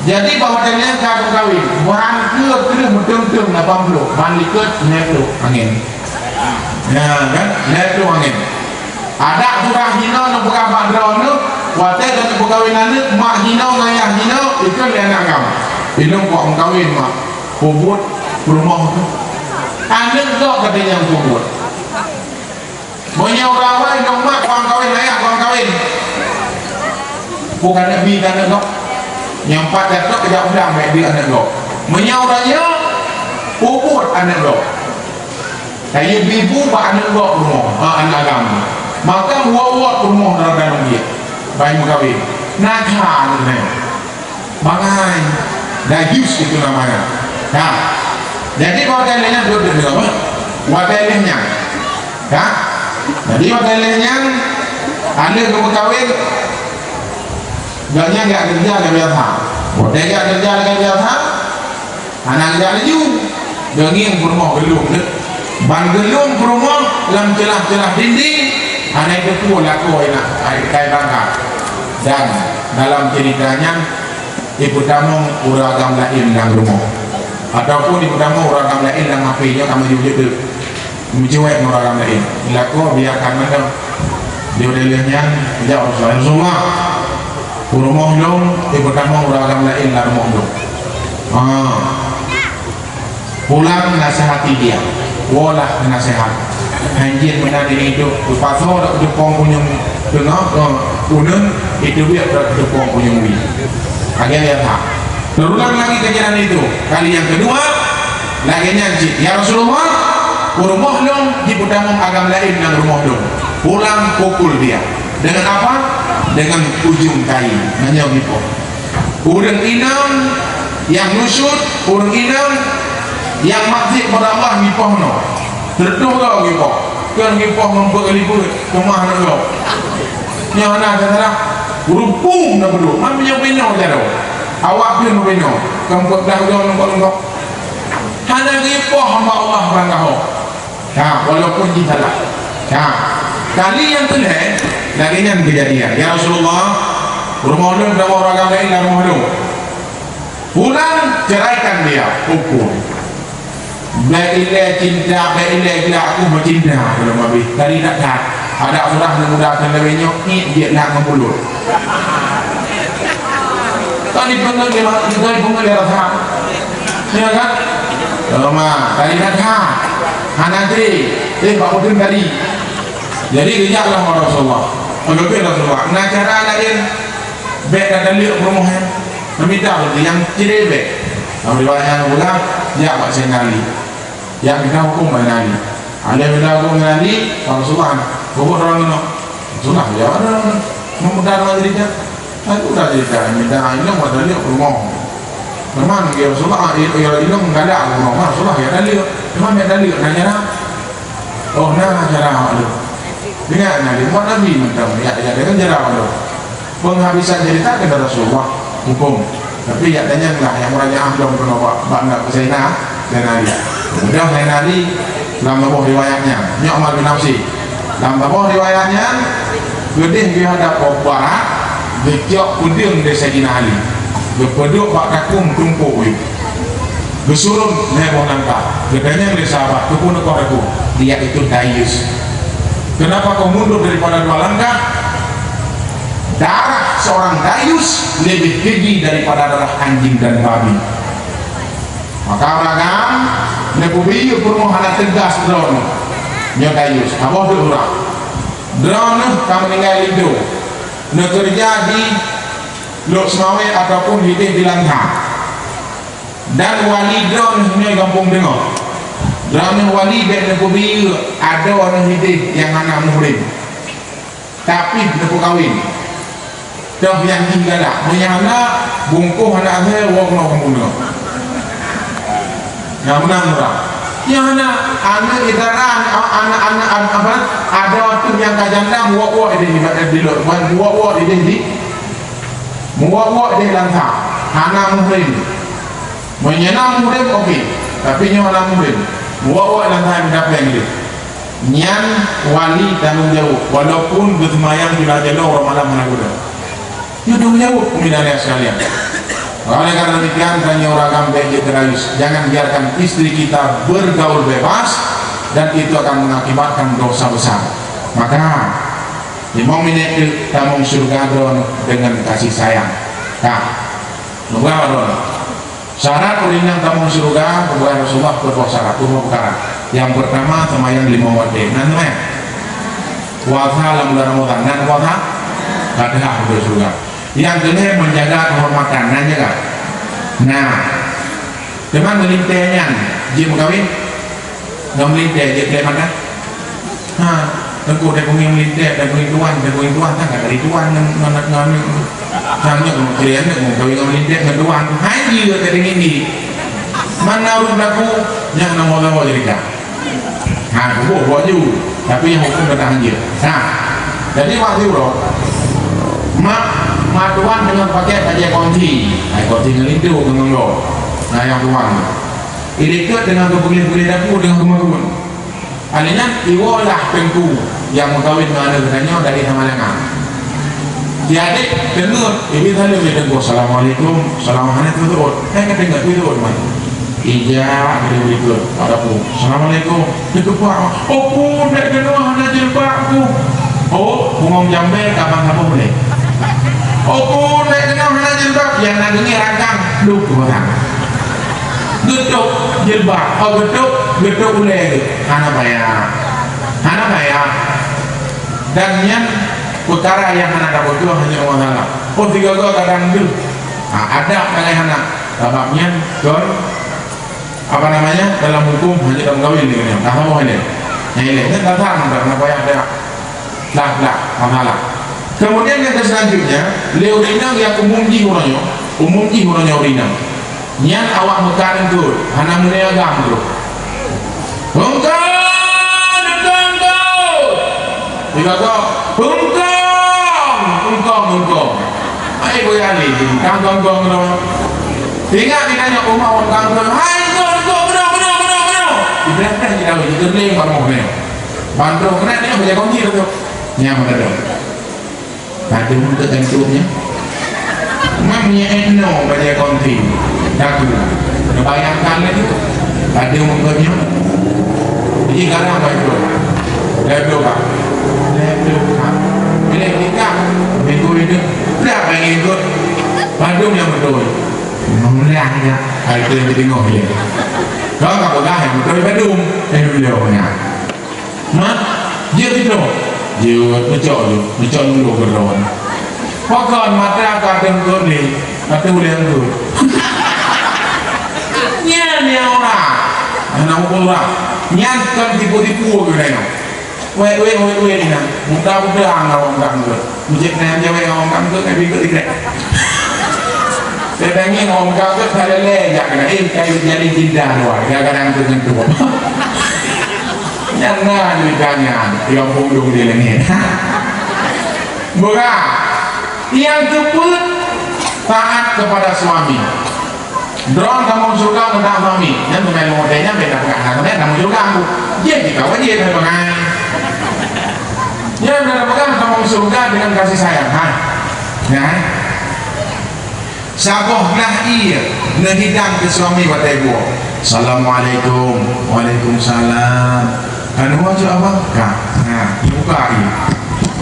Jadi, bahwa teulian ka meukawen, ban keue kreueh meuteum-teum lapan ploh, ban likot lhée ploh angén. Ya, kan? Lhée ploh angén. Adak surah hino neupeugah bak droeneuh, watée droeneuh peukawen aneuk, mak hino ngon ayah hino, ikheun lé aneuk agam. Inong kok meukawen, mak? Peubuet peurumoh tu. Aneuk gob ka tanyong peubuet. Meunyoe ureuëng awai nong mak, kuang kawin, ayah kuang kawin. Bukan Nabi ka aneuk gob. Nyang pat jatok jak udang baik dia aneuk gob. Meunyoe ureuëng nyoe peubuet aneuk gob. Kayée bibu bak aneuk gob rumoh, ha, aneuk agam. Maka wot-wot rumoh dalam dalam dia. Baik meukawen. Nakha aneuk nyoe. Bangai. Dayus itu namanya. Nah, jadi watée lheueh nyan duduk di rumah. Watée lheueh nyan. Nah, jadi watée lheueh nyan, aneuk geumeukawen, gobnyan geujak keureuja lagée biasa. Watée geujak keureuja lagée biasa, hana geujak laju. Deungieng peurumoh geulom deuh. Ban geulom peurumoh lam ceulah-ceulah dinding, hana teupeue lakoe na, kai, kai bangka. Dan dalam ceurita nyan, ipeutamong ureuëng agam laén lam rumoh. Ataupun ipeutamong ureuëng agam laén lam hapé nyoe ka maju jeuet deuh. Meucuek ngon ureuëng agam laén. Lakoe biarkan mantong. Di udah lheueh nyan, jak Rasulullah. Peurumoh lôn, ipeutamong ureuëng agam laén lam rumoh lôn. Ha. Pulang nasihati dia. Wolah naseuhat. Hanjeuet meunan ini itu, geupasoe dak geuteupeue punyueng teungoh, eh, uneun, itu biak dak geuteupeue punyueng wie. Lagée nyan ha. Terulang lagi kejadian itu. Kali yang kedua, lagée nyan cit, "Ya Rasulullah, peurumoh lôn jipeutamong agam laén lam rumoh lôn." Pulang pukul dia. Dengan apa? Dengan ujung kain. Nanya gitu. Ureuëng inong nyang nusyut, ureuëng inong nyang maksiet bak Allah ngipoh noe. Teutuh droe ngipoh. Kon ngipoh ngon beuet lipeue, keumah aneuk droe. Nyoe hana salah. Rumpung na beudôh. Man meunyoe binoe jaroe. Awak pih meubinoe. Kon peuet blah droe lungkok-lungkok. Hana ngipoh hamba Allah bangga ho. Ha, walaupun jih salah. Ha. Kali nyang keulhée, lagée nyan keujadian. "Ya Rasulullah, rumoh lôn na ureuëng agam laén lam rumoh lôn." Pulang, ceraikan dia, hukum. Bèk ilèe cinta, bèk ilèe gila aku meucinta, belum habis. Tadi tak that. Ada surah yang muda akan lewat nyok, ni dia nak ngebulur. Kan dipeungeut lé ma-, dipeungeut lé rasa. Ya kan? Lama, tadi kan ha. Hana tadi. Eh, bak beutôi tadi. Jadi, geujak lah bak Rasulullah. Meugeubeuet Rasulullah. Na cara laén, bèk tataleuek peurumoh nyan. Meumita beutôi nyang cire bèk. Lam riwayat nyang ulang, jak bak Saidina Ali. Jak mita hukôm bak Saidina Ali. Ali mita hukôm bak Saidina Ali, bak Rasulullah. Peubuet droeneuh nyoe. Rasulullah, ya, ada. Meumita droeneuh cerita. Aku dah cerita, minta inong buat dalil ke rumah. Teman, ya Rasulullah, ya, ya inong galak ke rumah. Rasulullah, ya dalil. Teman, ya dalil, nanya dah. Oh, nah, cara awak tu. Dengar, nah, dia buat Nabi macam, ya, ya, dia kan cara awak tu. Penghabisan cerita kena Rasulullah, hukum. Tapi, ya, tanya lah, yang merajaah belum kena buat, buat nak ke Zainal. Dan Ali. Kemudian Zainal Ali lam saboh riwayat nyan, nyoe Ammar bin Ausi. Lam saboh riwayat nyan, keudeh geuhadap u barat, geucok peudeueng lé Saidina Ali. Geupeuduek bak takong tumpôk uyeuen. Geusurôn lhèe boh nangka. Geutanyong lé sahabat, "Keupeue neukoh takong?" "Dia itu dayus." "Kenapa kau mundur daripada dua langkah?" "Darah seorang dayus lebih keji daripada darah anjing dan babi." Maka ureueng agam neupeubiyeu peurumoh hana teugas droeneuh. Nyoe dayus, saboh deuh ureueng. Droeneuh ka meuninggai linto. Neukeureuja di Lhokseumawe ataupun hideh di Langsa. Dan wali droeneuh nyoe gampông teungoh. Droeneuh wali bèk neupeubiyeu adoe neuh hideh nyang hana muhrim. Tapi neupeukawen. Toh nyang jih galak. Meunyoe hana, bungkôh aneuk lhèe woe keunoe kampung nyoe. Nyang meunan murah. Nyang hana, aneuk idara, aneuk, aneuk, aneuk, apa, adoe teuh nyang ka janda, meuwok-wok ideh di, di lôn. Meuwok-wok ideh di, meuwok-wok ideh Langsa. Hana muhrim. Meunyoe na muhrim, oke. Tapi nyoe hana muhrim. Meuwok-wok Langsa mita péng ideh. Nyan wali tanggong jaweueb, walaupun geuseumayang sigoe jaloe uroe malam hana guna. Nyoe tanggong jaweueb, pemirsa sekalian. Oleh karena demikian, tanyoe ureueng agam bèk jeuet keu dayus. Jangan biarkan istri kita bergaul bebas dan itu akan mengakibatkan dosa besar. Maka, limong minèt teuk tamong syeuruga droeneuh dengan kasih sayang. Ka. Syeuruga droeneuh. Syarat ureueng inong tamong syeuruga, peugah Rasulullah peuet boh syarat, peuet boh peukara. Nyang peurtama, seumayang limong watèe. Na seumayang? Puasa lam bulan Ramadhan. Na puasa? Ka teuhah masuk syeuruga. Nyang keulhèe, menjaga kehormatan. Na jaga? Na. Teuma meulintèe nyan, jeuet meukawen? Ngon meulintèe jeuet keu mata? Ha, teungku, teungku ngieng meulintèe, teungku ngieng tuan, teungku ngieng tuan, kan ka jadi tuan ngon, ngon, ngon, ngon, ngon, ngon, kalian ngon, kawin ngon meulintèe ngon tuan. Hai jeuet ka deungon di. Mana ureueng laku, nyang na moto jadi ka. Ha, kuboh buat ju. Tapi nyang huköm ka tahan jeuet. Ha. Jadi, mak siuroe. Mak, mak tuan deungon pakèk bajèe konti. Hai konti ngon linto, ngon ngon. Nah, nyang tuan. Ilikot deungon geupeugléh-peugléh dapu deungon geumakot. Akhirnya, iwoe lah teungku nyang meukawen ngon aneuk geutanyoe dari Samalanga. Si adék teungeut, ibi saleuem lé teungku, "Assalamualaikum." Salam hana teuteuôt. Eh, ka teungeut, teuteuôt, man. Ija, geude ilikot, bak dapu. "Assalamualaikum." Teuteupak, "Oh, pun, bèk keunoe hana jilbab, pun." Oh, bungong jambé ka ban saboh lé. "Oh, pun, bèk keunoe hana jilbab." Nyang na deungö ragam, duek urang. Geutôp jilbab, oh, geutôp, geutôp ulèe geuh. Hana payah. Hana payah. Dan nyan peukara nyang hana tabeutôi hanya Allah Taala. Oh, sigoe-goe kadang deuh. Ha, adab kadang hana. Sabab nyan kon, apa namanya, dalam huköm hanya dak meukawen deungon nyan. Ka saboh ilèe. Nyang ilèe. Nyan dasar mantong, hana payah dak. Dah, dah, masalah. Kemudian yang selanjutnya, lé ureueng inong nyang umum jih uroe nyoe, umum jih uroe nyoe ureueng inong. Nyan awak meukat eungkôt, hana meunyoe agam troh. Eungkôt, eungkôt, eungkôt. Tiga kok, eungkôt, eungkôt, eungkôt. Hai, boh Ali, kangkong-kangkong tu. Ingat kita nyak rumah orang kangkong. Hai, eungkôt, eungkôt, beuna, beuna, beuna, beuna. Ibrahim dah kita, kita leng baroe ni. Bandum kena dia boleh kongsi tu. Nyang mana tu? Padum ke tentunya? Mam nya eno bajèe konti. Daku. Bayangkan laju. Padum ke nyo. Jadi garang baik tu. Level, Pak. Level, Pak. Bila kita minggu itu, dah main ikut. Padum nyang beutôi. Mulia nyan. Hai tu nyang teungoh dia. Kau ka peugah nyang beutôi padum. Eh, beliau nyan. Mak, jeuet itu. Jeuet, meucok jeuet. Meucok dulu keudroe. Pakon mata ka teungkot ni. Ateueh ulèe anggur. Nyan nyang orang. Anak orang. Nyan kan tipu-tipu ke lain. Weh, weh, weh, weh, Dina. Muda-muda ngon awak muda muda. Mujib nang jawab ngon awak muda muda, ngai bingkot dikrek. Saya tanya ngon awak muda muda, saya lele jak kena. Eh, kayu jadi cinta dua. Gara-gara ngantuk-ngantuk. Nyan na ceritanya. Yang pundung di langit. Murah. Yang keempat, taat kepada suami. Droe tamong syeuruga meunan suami. Nyan bukan meuhotél nyan beda peugah hana keunan tamong syeuruga aku. Jih jika wajib hai bangai. Nyan beda peugah tamong syeuruga dengan kasih sayang. Ha. Ya. Saboh glah ié neuhidang keu suami watèe buok. Assalamualaikum. Waalaikumsalam. Anu aja abang. Ka. Ha. Buka ié.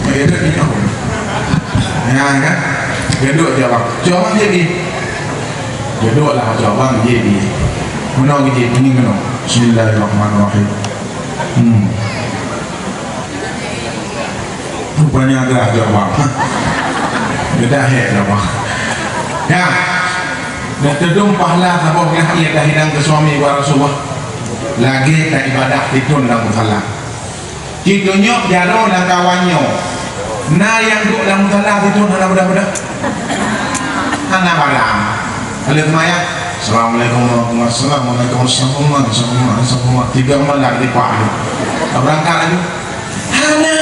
Kira ni aku. Ya kan? Gedok je abang. Cuma jadi. Duduklah, coba jih di. Meunoe jih, ini meunoe. Bismillahirrahmanirrahim. Hmm. Rupanya gerah jawab. Bedah ya jawab. Ya. Dan teuh dum pahala saboh glah ié tahidang keu suami bak Rasulullah. Lagèe taibadah titon lam musala. Jitunyok jaroe lam kawan nyoe. Na nyang duek lam musala situ hana mudah-mudah. Hana barang. Lalu seumayang. Assalamualaikum warahmatullahi wabarakatuh. Assalamualaikum warahmatullahi wabarakatuh. Tiga malam di Pak tu. Berangkat laju. Hana.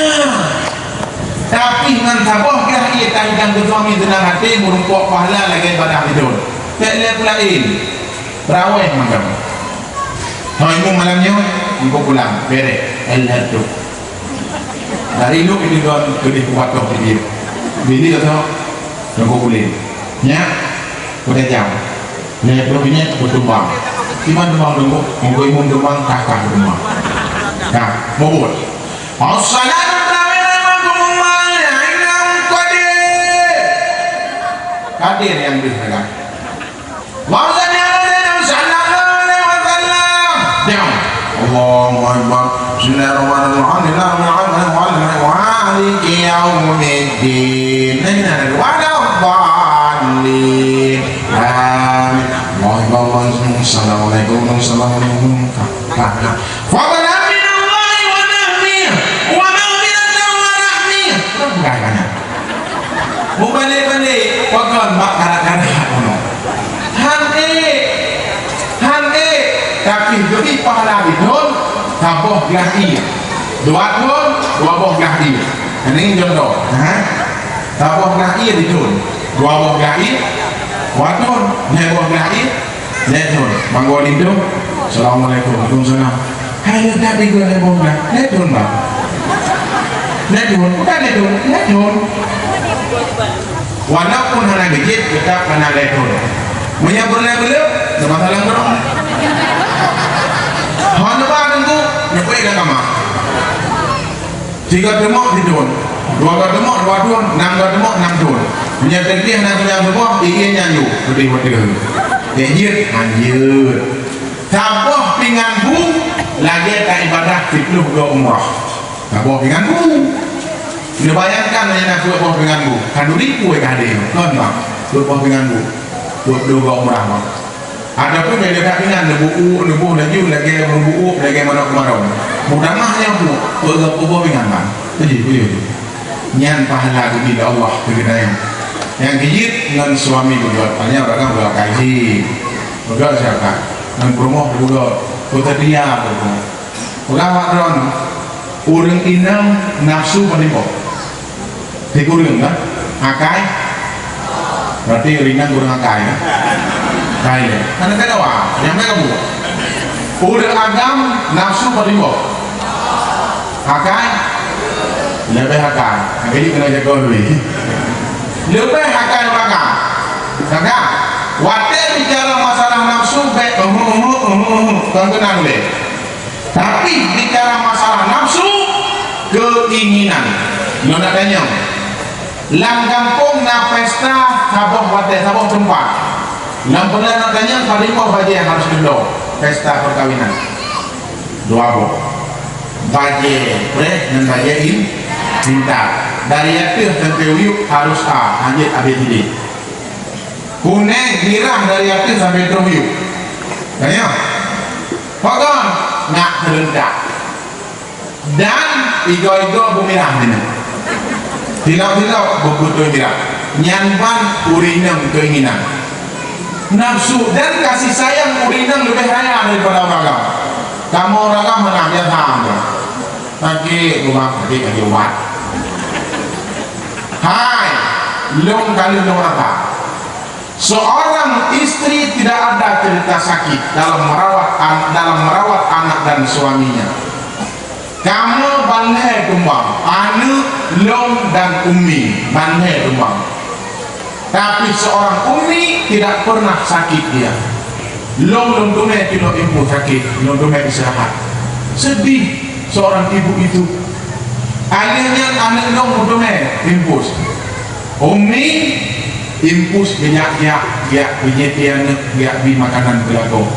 Tapi ngon saboh glah ié tahidang keu suami seunang até, meurumpok pahala lagèe ibadah situ. Tak lé pula in. Raweh macam. Hai mu malam nyoe, engkau pulang, bereh, el hadu. Dari lu ini kan kedih kuat kau di dia. Bini kata, tunggu kulit. Nya, udah jam. Nya, belum ini, aku tumbang. Cuman tumbang tunggu, engkau imun tumbang, kakak tumbang. Nah, mau buat. Assalamualaikum warahmatullahi wabarakatuh. Kadir yang dihargai. Allahumma salli ala Sayyidina Muhammad sallallahu alaihi wasallam. Diam. Allahu Akbar. Bismillahirrahmanirrahim. Alhamdulillah. Maliki yaumiddin. Nah, ini ada dua. Waladdallin. Amin. Allahu Akbar. Assalamualaikum. Assalamualaikum. Fadlan minallahi wa rahmah. Wa maghfiratan wa rahmah. Bukan banyak. Mubalik-balik, pakon bak karat-karat bunoe. Han ék, han ék, tapi geubri pahala di thon, saboh glah ié. Dua thon, dua boh glah ié. Ini contoh, ha? Saboh glah ié di thon, dua boh glah ié, dua thon, lhèe boh glah ié, lhèe thon. Manggo di thon. Assalamualaikum. Waalaikumsalam. Hai, leuh that di gula lhèe boh glah. Lhèe thon, Bang. Lhèe thon, bukan lhèe thon, lhèe thon. Walaupun hana geujit, tetap hana lhèe thon. Meunyo peureulèe beuleuh, neuba salam keudroe. Hana ba teungku, neupeuék lam kama. Tiga teumok, tiga thon. Dua ga teumok, dua thon. Nam ga teumok, nam thon. Meunyo teubiet hana keunong tuboh, ié nyan yôh, peudeh watèe. Ék jeuet, han jeuet. Saboh pingan bu lagèe taibadah siplôh go umrah. Saboh pingan bu. Neubayangkan meunyo na peuet boh pingan bu. Ka dua ribu ka hadé. Kon, Bang? Peuet boh pingan bu. Peuet boh go umrah, Bang. Ataupun bèk that pingan, neubu-uek, neuboh laju lagèe meubu-uek, lagèe manok keumarong. Mutamah nyang bu, peuet boh pingan, Bang. Tuju, tuju, tuju. Nyan pahala geubri lé Allah keu geutanyoe. Nyang keujeuet ngon suami beugöt, hanya ureueng kan beugöt kaji. Beugöt siapa? Ngon peurumoh beugöt. Peuseutia beugöt. Peugah bak droeneuh, ureueng inong nafsu padum boh? Sikureueng kan? Akai? Berarti ureueng inong kurang akai kan? Akai ya. Hana teugawa, nyang na kabu. Ureueng agam nafsu padum boh? Akai? Leubeh akai. Jadi kena jaga dulu. Leubeh akai ureueng agam. Maka, watèe bicara masalah nafsu, bèk, uhu, uhu, uhu, uhu. Tuan kenal deh. Tapi bicara masalah nafsu, keinginan. Nyoe nak tanyong. Lam gampông na pesta saboh watèe, saboh teumpat. Lam buleuen nyoe tanyoe padum boh bajèe harôh geubloe pesta peukawinan. Dua boh. Bajèe preh ngon bajèe in-, intat. Dari ateueh sampoe u yup harôh A, hana jeuet A B C D. Kunéng mirah dari ateueh sampoe troh u yup. Tanyoe. Pakon? Nak serentak. Dan igoe-igoe beumirah nyan. Silop-silop beuputôh mirah. Nyan ban ureueng inong keinginan. Nafsu dan kasih sayang ureueng inong leubeh raya daripada ureueng agam. Kamoe ureueng agam hana biasa. Sakét, rumah sakét, sakét ubat. Hai, lôn ka lheueh lôn rasa. Seorang istri tidak ada cerita sakit dalam merawat an-, dalam merawat anak dan suaminya. Kamoe ban lhèe keumbang, aneuk, lôn dan ummi, ban lhèe keumbang. Tapi seorang ummi tidak pernah sakit dia. Lôn, lôn teumé pih lôn impus sakét, lôn teumé istirahat. Sedih seorang ibu itu. Akhirnya aneuk lôn lôn teumé impus. Ummi, impus geujak-jak, geujak bri jiteueng aneuk, geujak bri makanan keu lakoe.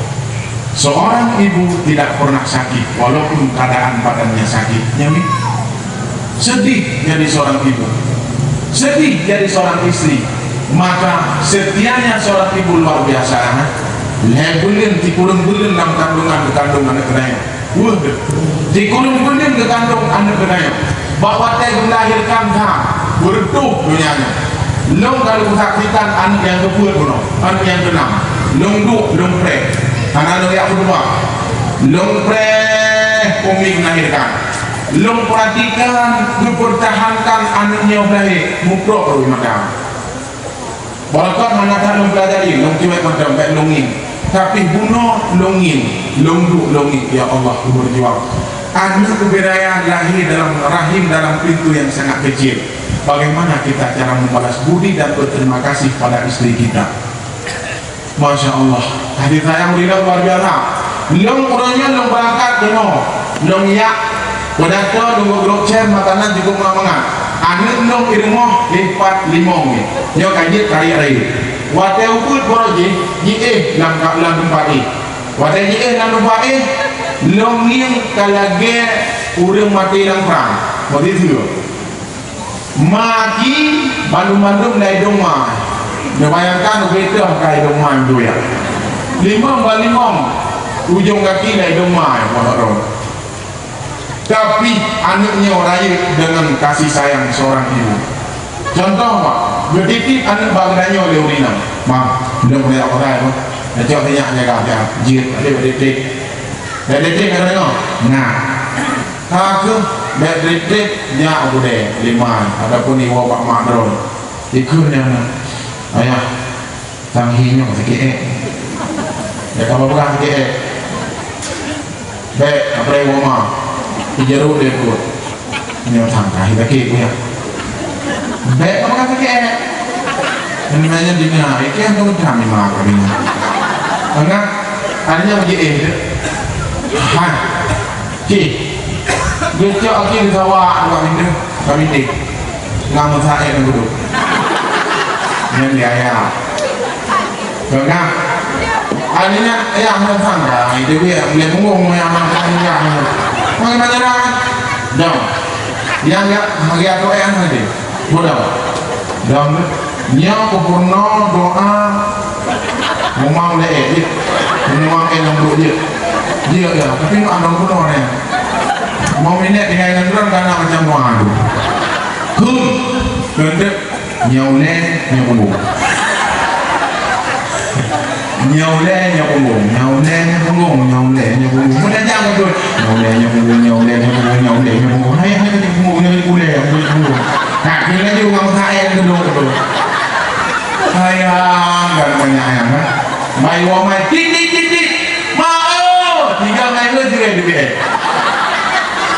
Seorang ibu tidak pernah sakit, walaupun keadaan badannya sakit. Nyan mi? Sedih jadi seorang ibu. Sedih jadi seorang istri. Maka setianya seorang ibu luar biasa, ha? Lhèe buleuen, sikureueng buleuen lam kandungan, geukandong aneuk keunoe. Weueh deuh. Sikureueng buleuen geukandong aneuk keunoe. Bak watèe geulahirkan that, beureutoh donya nyoe. Lôn ka lôn saksikan aneuk nyang keupeuet bunoe, aneuk nyang keunam. Lôn duek, lôn preh. Hana lôn jak meutuah. Lôn preh, ummi melahirkan. Lôn perhatikan, geupeurtahankan aneuk nyoe lahé, muprok rôh mata. Barokon hana that lôn peulajari, lôn cuek mantong, bèk lôn ngieng. Tapi bunoe lôn ngieng, lôn duek lôn ngieng, ya Allah, kubeurjuang. Aneuk ubé raya lahé dalam rahim, dalam pintu yang sangat kecil. Bagaimana kita cara membalas budi dan berterima kasih pada istri kita? Masya Allah. Kasih sayang beliau luar biasa. Lôn uroe nyoe lôn beurangkat keunoe. Lôn jak pidato, lôn geugrôp cen, makanan cukôp mangat-mangat. Aneuk lôn di rumoh lheuh pat limong nyoe. Nyoe ka jeuet ka rayeuk-rayeuk. Watèe ubeuet baroe jih, jiéh lam ka-, lam teumpat éh. Watèe jiéh lam teumpat éh, lôn ngieng ka lagèe ureueng maté lam prang. Begitu. Ma ki bandum-bandum lam idông ma. Neubayangkan ubé teuh ka idông ma nyan. Limong ban limong ujông gaki lam idông ma nyan, Pak Ron. Tapi aneuk nyoe rayeuk deungon kasih sayang seorang ibu. Contoh, Pak, geutitip aneuk bak geutanyoe lé ureueng inong. "Ma, lôn bri jak pasai, Ma. Neucok sinyak jaga, jak jeuet, adak bak titik." Bak titik ka deungoe? Nah. Ka kheueh bèk drit-drit, nyak u keudè, lima, ataupun iwoe bak mak droe. Ikheun nyan, "Ayah, tang hi nyoe sakét ék." Ya, ka peugah sakét ék. "Bèk, apalagi iwoe ma. Ijarôk lé pruet. Nyoe tang ka hi sakét, Bu, ya." Bèk ka peugah sakét ék. Nyan dina, ikheun tu tham lima kali nyan. Tengah, hanya bagi éh tu. Ha. Cih. Geucok aki di sawah dua minggu, dua minggu. Nang meusaék nang gudok. Nyan di ayah. Tengah. Akhirnya, ya, hana sangka. Itu dia, boleh punggung, ya, hana sangka. Bagaimana dah? Dong. Yang ya, bagi aku, eh, hana dia. Mudah. Dan nyoe peupeurunoe doa, mumang lé ék jeuet, mumang ék lam duek jeuet. Jeuet ya, tapi mak andong peurunoe nyan. Mau minèk tinggai ngon droe ka na macam doa tu. Hum, keuneuk nyoe lé nyoe punggung. Nyoe lé nyoe punggung, nyoe lé nyoe punggung, nyoe lé nyoe punggung. Meunan jak beutôi. Nyoe lé nyoe punggung, nyoe lé nyoe punggung, nyoe lé nyoe punggung. Hai, hai, nyoe punggung, nyoe punggung, nyoe punggung. Nah, kira laju ureueng meusaék keudroe-keudroe. Sayang, kan banyak ayam, kan? Mai wong mai, "Tit, tit, tit, tit." "Ma, oh!" Tiga mai ke tiga di B S.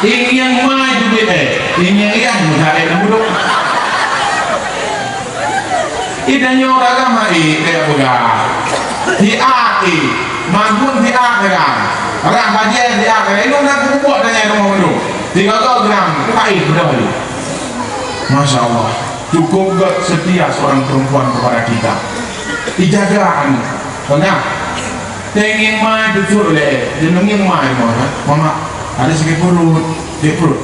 Ingieng mai di B S. Ingieng iya, meusaék lam budok. Ih, tanyoe ureueng agam hai, kaya peugah. Siat, ih. Magun siat, kan. Rah bajèe siat, kan. Ilôn na kubuet tanyoe rumoh mandum. Tiga go gram, tu hai, beudôh. Masya Allah. Cukup gét setia seorang perempuan kepada kita. Ijaga aneuk. Pernah? Teungieng mai tutuek lé, deungieng mai mah, ha? Mama, ada sakit perut, sakit perut.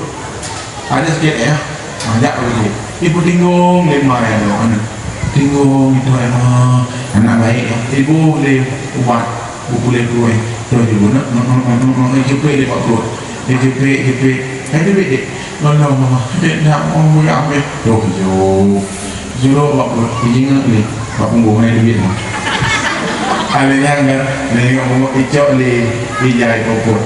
Ada sakit ya? Ha, jak pergi. Ibu tinggong lé mai aneuk, aneuk. Tinggong itu ya, Ma. Anak baik ya. Ibu lé ubat. Bukule kueh, toh jipeubunoe, jipeubunoe, jipeubunoe, jipeubunoe, jipeubunoe. Hai, duek, dek. Lôn, lôn, mama. Dek, nak, oh, mulia, ambil. Toh, jok. Jok, bak pruet. Ijingeuk lé. Bak punggong, hai, duek, mah. Ada nyang kan, nengok punggong, icok lé, ijai popot.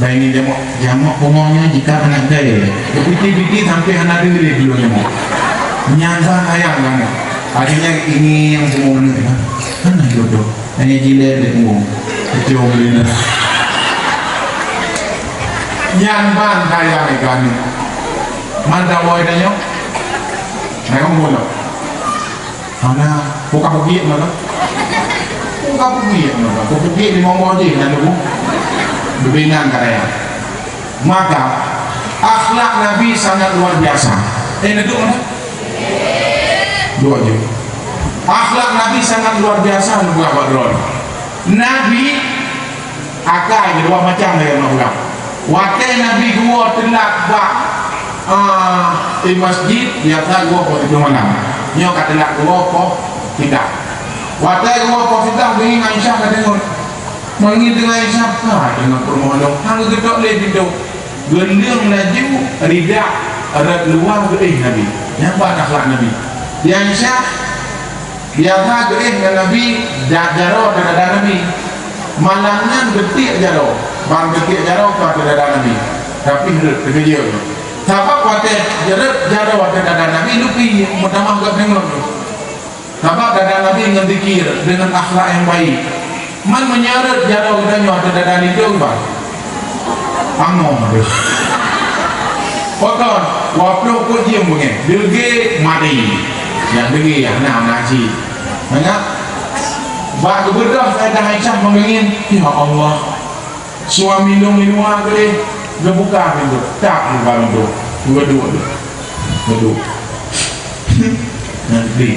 Bayangin jamok, jamok punggong nyan jika anak gaya. Piti-piti sampai hana deuh lé dulu jamok. Nyan sayang kan. Akhirnya ini yang punggong ni, kan? Kan jodoh. Hanya jileh dek mu. Kecil beli na. Nyan ban kaya ikan ni. Man dak woi dah nyoh. Nengok mula. Hana, buka bukit mana? Buka bukit mana? Buka bukit di monggo je nak dulu. Bebinan kaya. Maka akhlak Nabi sangat luar biasa. Eh, duduk mana? Dua je. Akhlak Nabi sangat luar biasa, luar biasa. Nabi akai dua macam dari Allah. Watèe Nabi geuwoe teulat bak, ah, di masjid, biasa geuwoe poh tujoh malam. Nyoe ka teulat geuwoe poh sita. Watèe geuwoe poh sita, geuhina Aisyah ka deungon. Manggil dengan Aisyah, ka deungon peurumoh lôn. Hana geutok lé pintoe. Geuleueng laju rida rot luwa geuéh Nabi. Nyan ban akhlak Nabi. Di Aisyah, biasa geuéh ngon Nabi, da-, jaroe ateueh dada Nabi. Malam nyan geutiek jaroe, ban geutiek jaroe ka ateueh dada Nabi. Tapi rot teukeujot. Sabab watèe rot jaroe ateueh dada Nabi, lupi meutamah geuh deungon. Sabab dada Nabi ngon zikir, deungon akhlak nyang baik. Man meunyoe rot jaroe geutanyoe ateueh dada linto, bang. Angoh deh. Pakon, waploh peuet jeuem beungéh, deugé mati. Nyang deugé, nyang na, na cit. Mangat, bak geubeudôh Sayyidah Aisyah meungieng, "Ya Allah, suami lôn di luwa tadi, geubuka pintoe, tak buka pintoe, geuduek, geuduek." Nanti,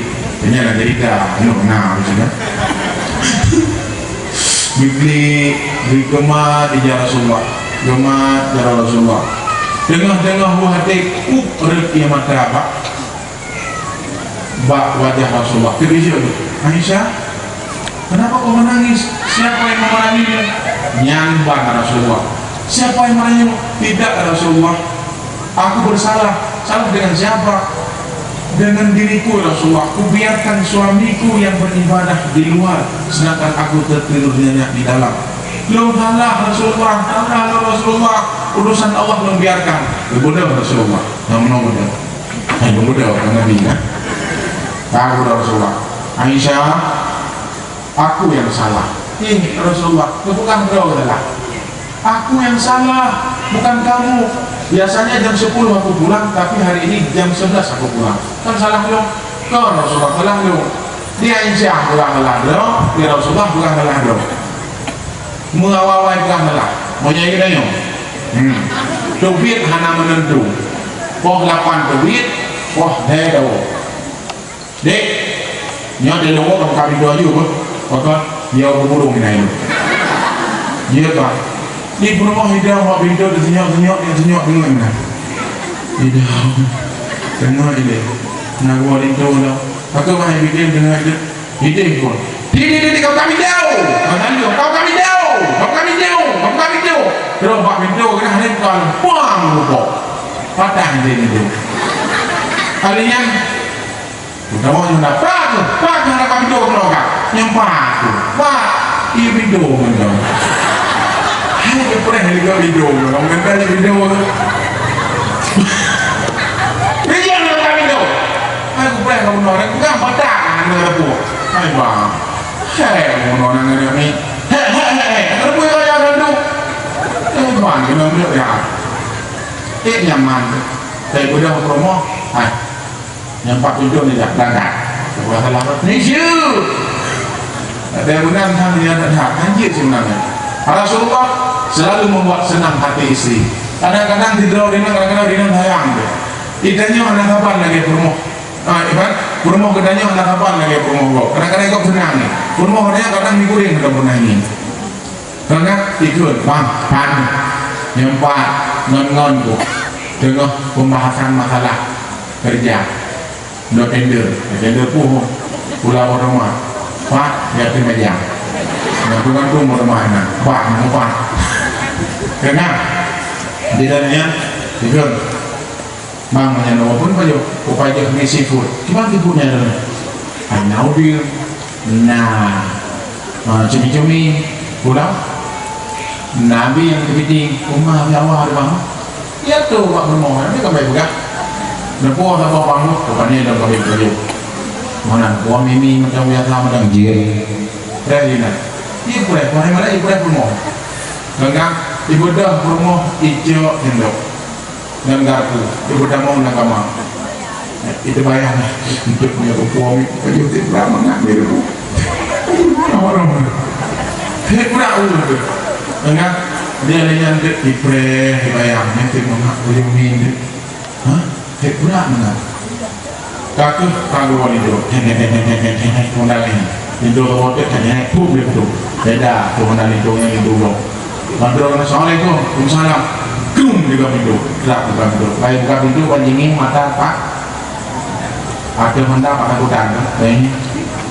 ini ada cerita, no, nah, macam mana? Bibli, bibli geumat ija Rasulullah, geumat ija Rasulullah. Teungoh-teungoh buah hati, up, rot ie mata bak bak wajah Rasulullah. Keujeuet, "Aisyah, kenapa kau menangis? Siapa yang memerangimu?" Nyan ban Rasulullah. "Siapa yang memerangimu?" "Tidak, Rasulullah. Aku bersalah." "Salah dengan siapa?" "Dengan diriku, Rasulullah. Kubiarkan suamiku yang beribadah di luar, sedangkan aku tertidur nyenyak di dalam." "Lôn salah, Rasulullah. Salah lôn, Rasulullah. Urusan Allah lôn biarkan." Geubeudôh Rasulullah. Nyang meunoe beudôh. Hai, beudôh, Nabi, kan? Tahu dah Rasulullah. "Aisyah, aku yang salah." "Eh, Rasulullah, bukan kau yang salah." "Aku yang salah, bukan kamu. Biasanya jam sepuluh aku pulang, tapi hari ini jam sebelas aku pulang. Kan salah lôn?" "Kon, Rasulullah, salah lôn." Di Aisyah bukan salah lôn, di Rasulullah bukan salah lôn. Meuawai-awai bukan salah. Meunyoe geutanyoe. Hmm. Teubiet hana meunentu. Poh lapan teubiet, poh lhèe dawa. "Dek, nyoe di luwa ka buka pintoe aju, beuh." "Pakon?" "Yo, buburu mina ilèe." "Yo, Pak." Di peurumoh idong bak pintoe, teusenyok-senyok, teusenyok deungon mina. Idong. Deungon ilèe. Na geuwoe linto lom. Pakon mah idong deungon ilèe? Idong pun. "Di, di, di, di, ka buka pintoe! Ka buka pintoe! Ka buka pintoe! Ka buka pintoe!" Terus bak pintoe, keunan lempar, puang, rupok. Patah idong itu. Kali nyan, Utawa nyoe na, "Pat, pat, nyoe na kami dua keunoe ka." Nyang pat tu. Pat, iya bidôh ngon kau. Hai, geupreh lé kau bidôh ngon kau. Ngon kau bidôh. Iya, ngon kami dua. Hai, geupreh kau bunoe. Bukan patak, ngon kau. Hai, bang. Hai, bunoe nang ngon kami. Hai, hai, hai, hai. Kau pun kau yang rendu. Hai, bang, kena duduk ya. Eh, nyaman. Saya udah promo. Hai. Nyang pat pintoe ni dah berangkat. Sebelah salah ni, syut! Tapi meunan hana nyan that, hanjeuet sebenarnya. Rasulullah selalu membuat senang hati istri. Kadang-kadang sidroe inong, kadang-kadang inong sayang tu. Geutanyoe hana saban lagèe peurumoh. Ah, iban, peurumoh geutanyoe hana saban lagèe peurumoh gob. Kadang-kadang gob seunang nyan. Peurumoh nyan kadang meuguréng lom peurumoh nyan. Teungoh ikheun, "Bang, pan." Nyoe pat, ngon-ngon ku. Teungoh pembahasan masalah kerja. Nyoe tender, tender puh. Pula bak rumah. Pat, ya tu meja. Nyoe tu kan tu rumah na. Pat, nyoe pat. Teungoh. Di dalamnya, ikheun. Bang, meunyoe na peue pajoh, kupajoh mi seafood. Kiban seafood nyan? Na udeueng, na, ah, cumi-cumi, pulang. Na bi nyang keupiting, uma bi awah ada bang. Ya tu, bak rumoh, ni kan baik peugah. Neupue saboh bang, kupane dan baik pajoh. Mana kuah mimi macam biasa, macam jin. Dah ni nak. Ibu dah, kuah mana ibu dah rumoh. Tengah, ibu dah rumoh, ijok jendok. Ngon garpu, ibu tamong na kama. Itu bayang, untuk punya buku, kami, kami tidak pernah mengambil buku. Orang. Tidak pernah urus tu. Enggak, dia hanya dek ipreh, bayang, nanti mengaku yang ni. Hah? Tidak pernah mengaku. Ka kheueh ka geuwoe linto. Meunan lé. Linto geuwoe teuk, pup lé linto. Beda, tu meunan linto ngon linto gob. Bandum, "Assalamualaikum." "Waalaikumsalam." Gung, buka pintu. Trak, buka pintu. Baik buka pintu, ban jingin mata pak. Ada mata pak takutan, kan? Kayaknya.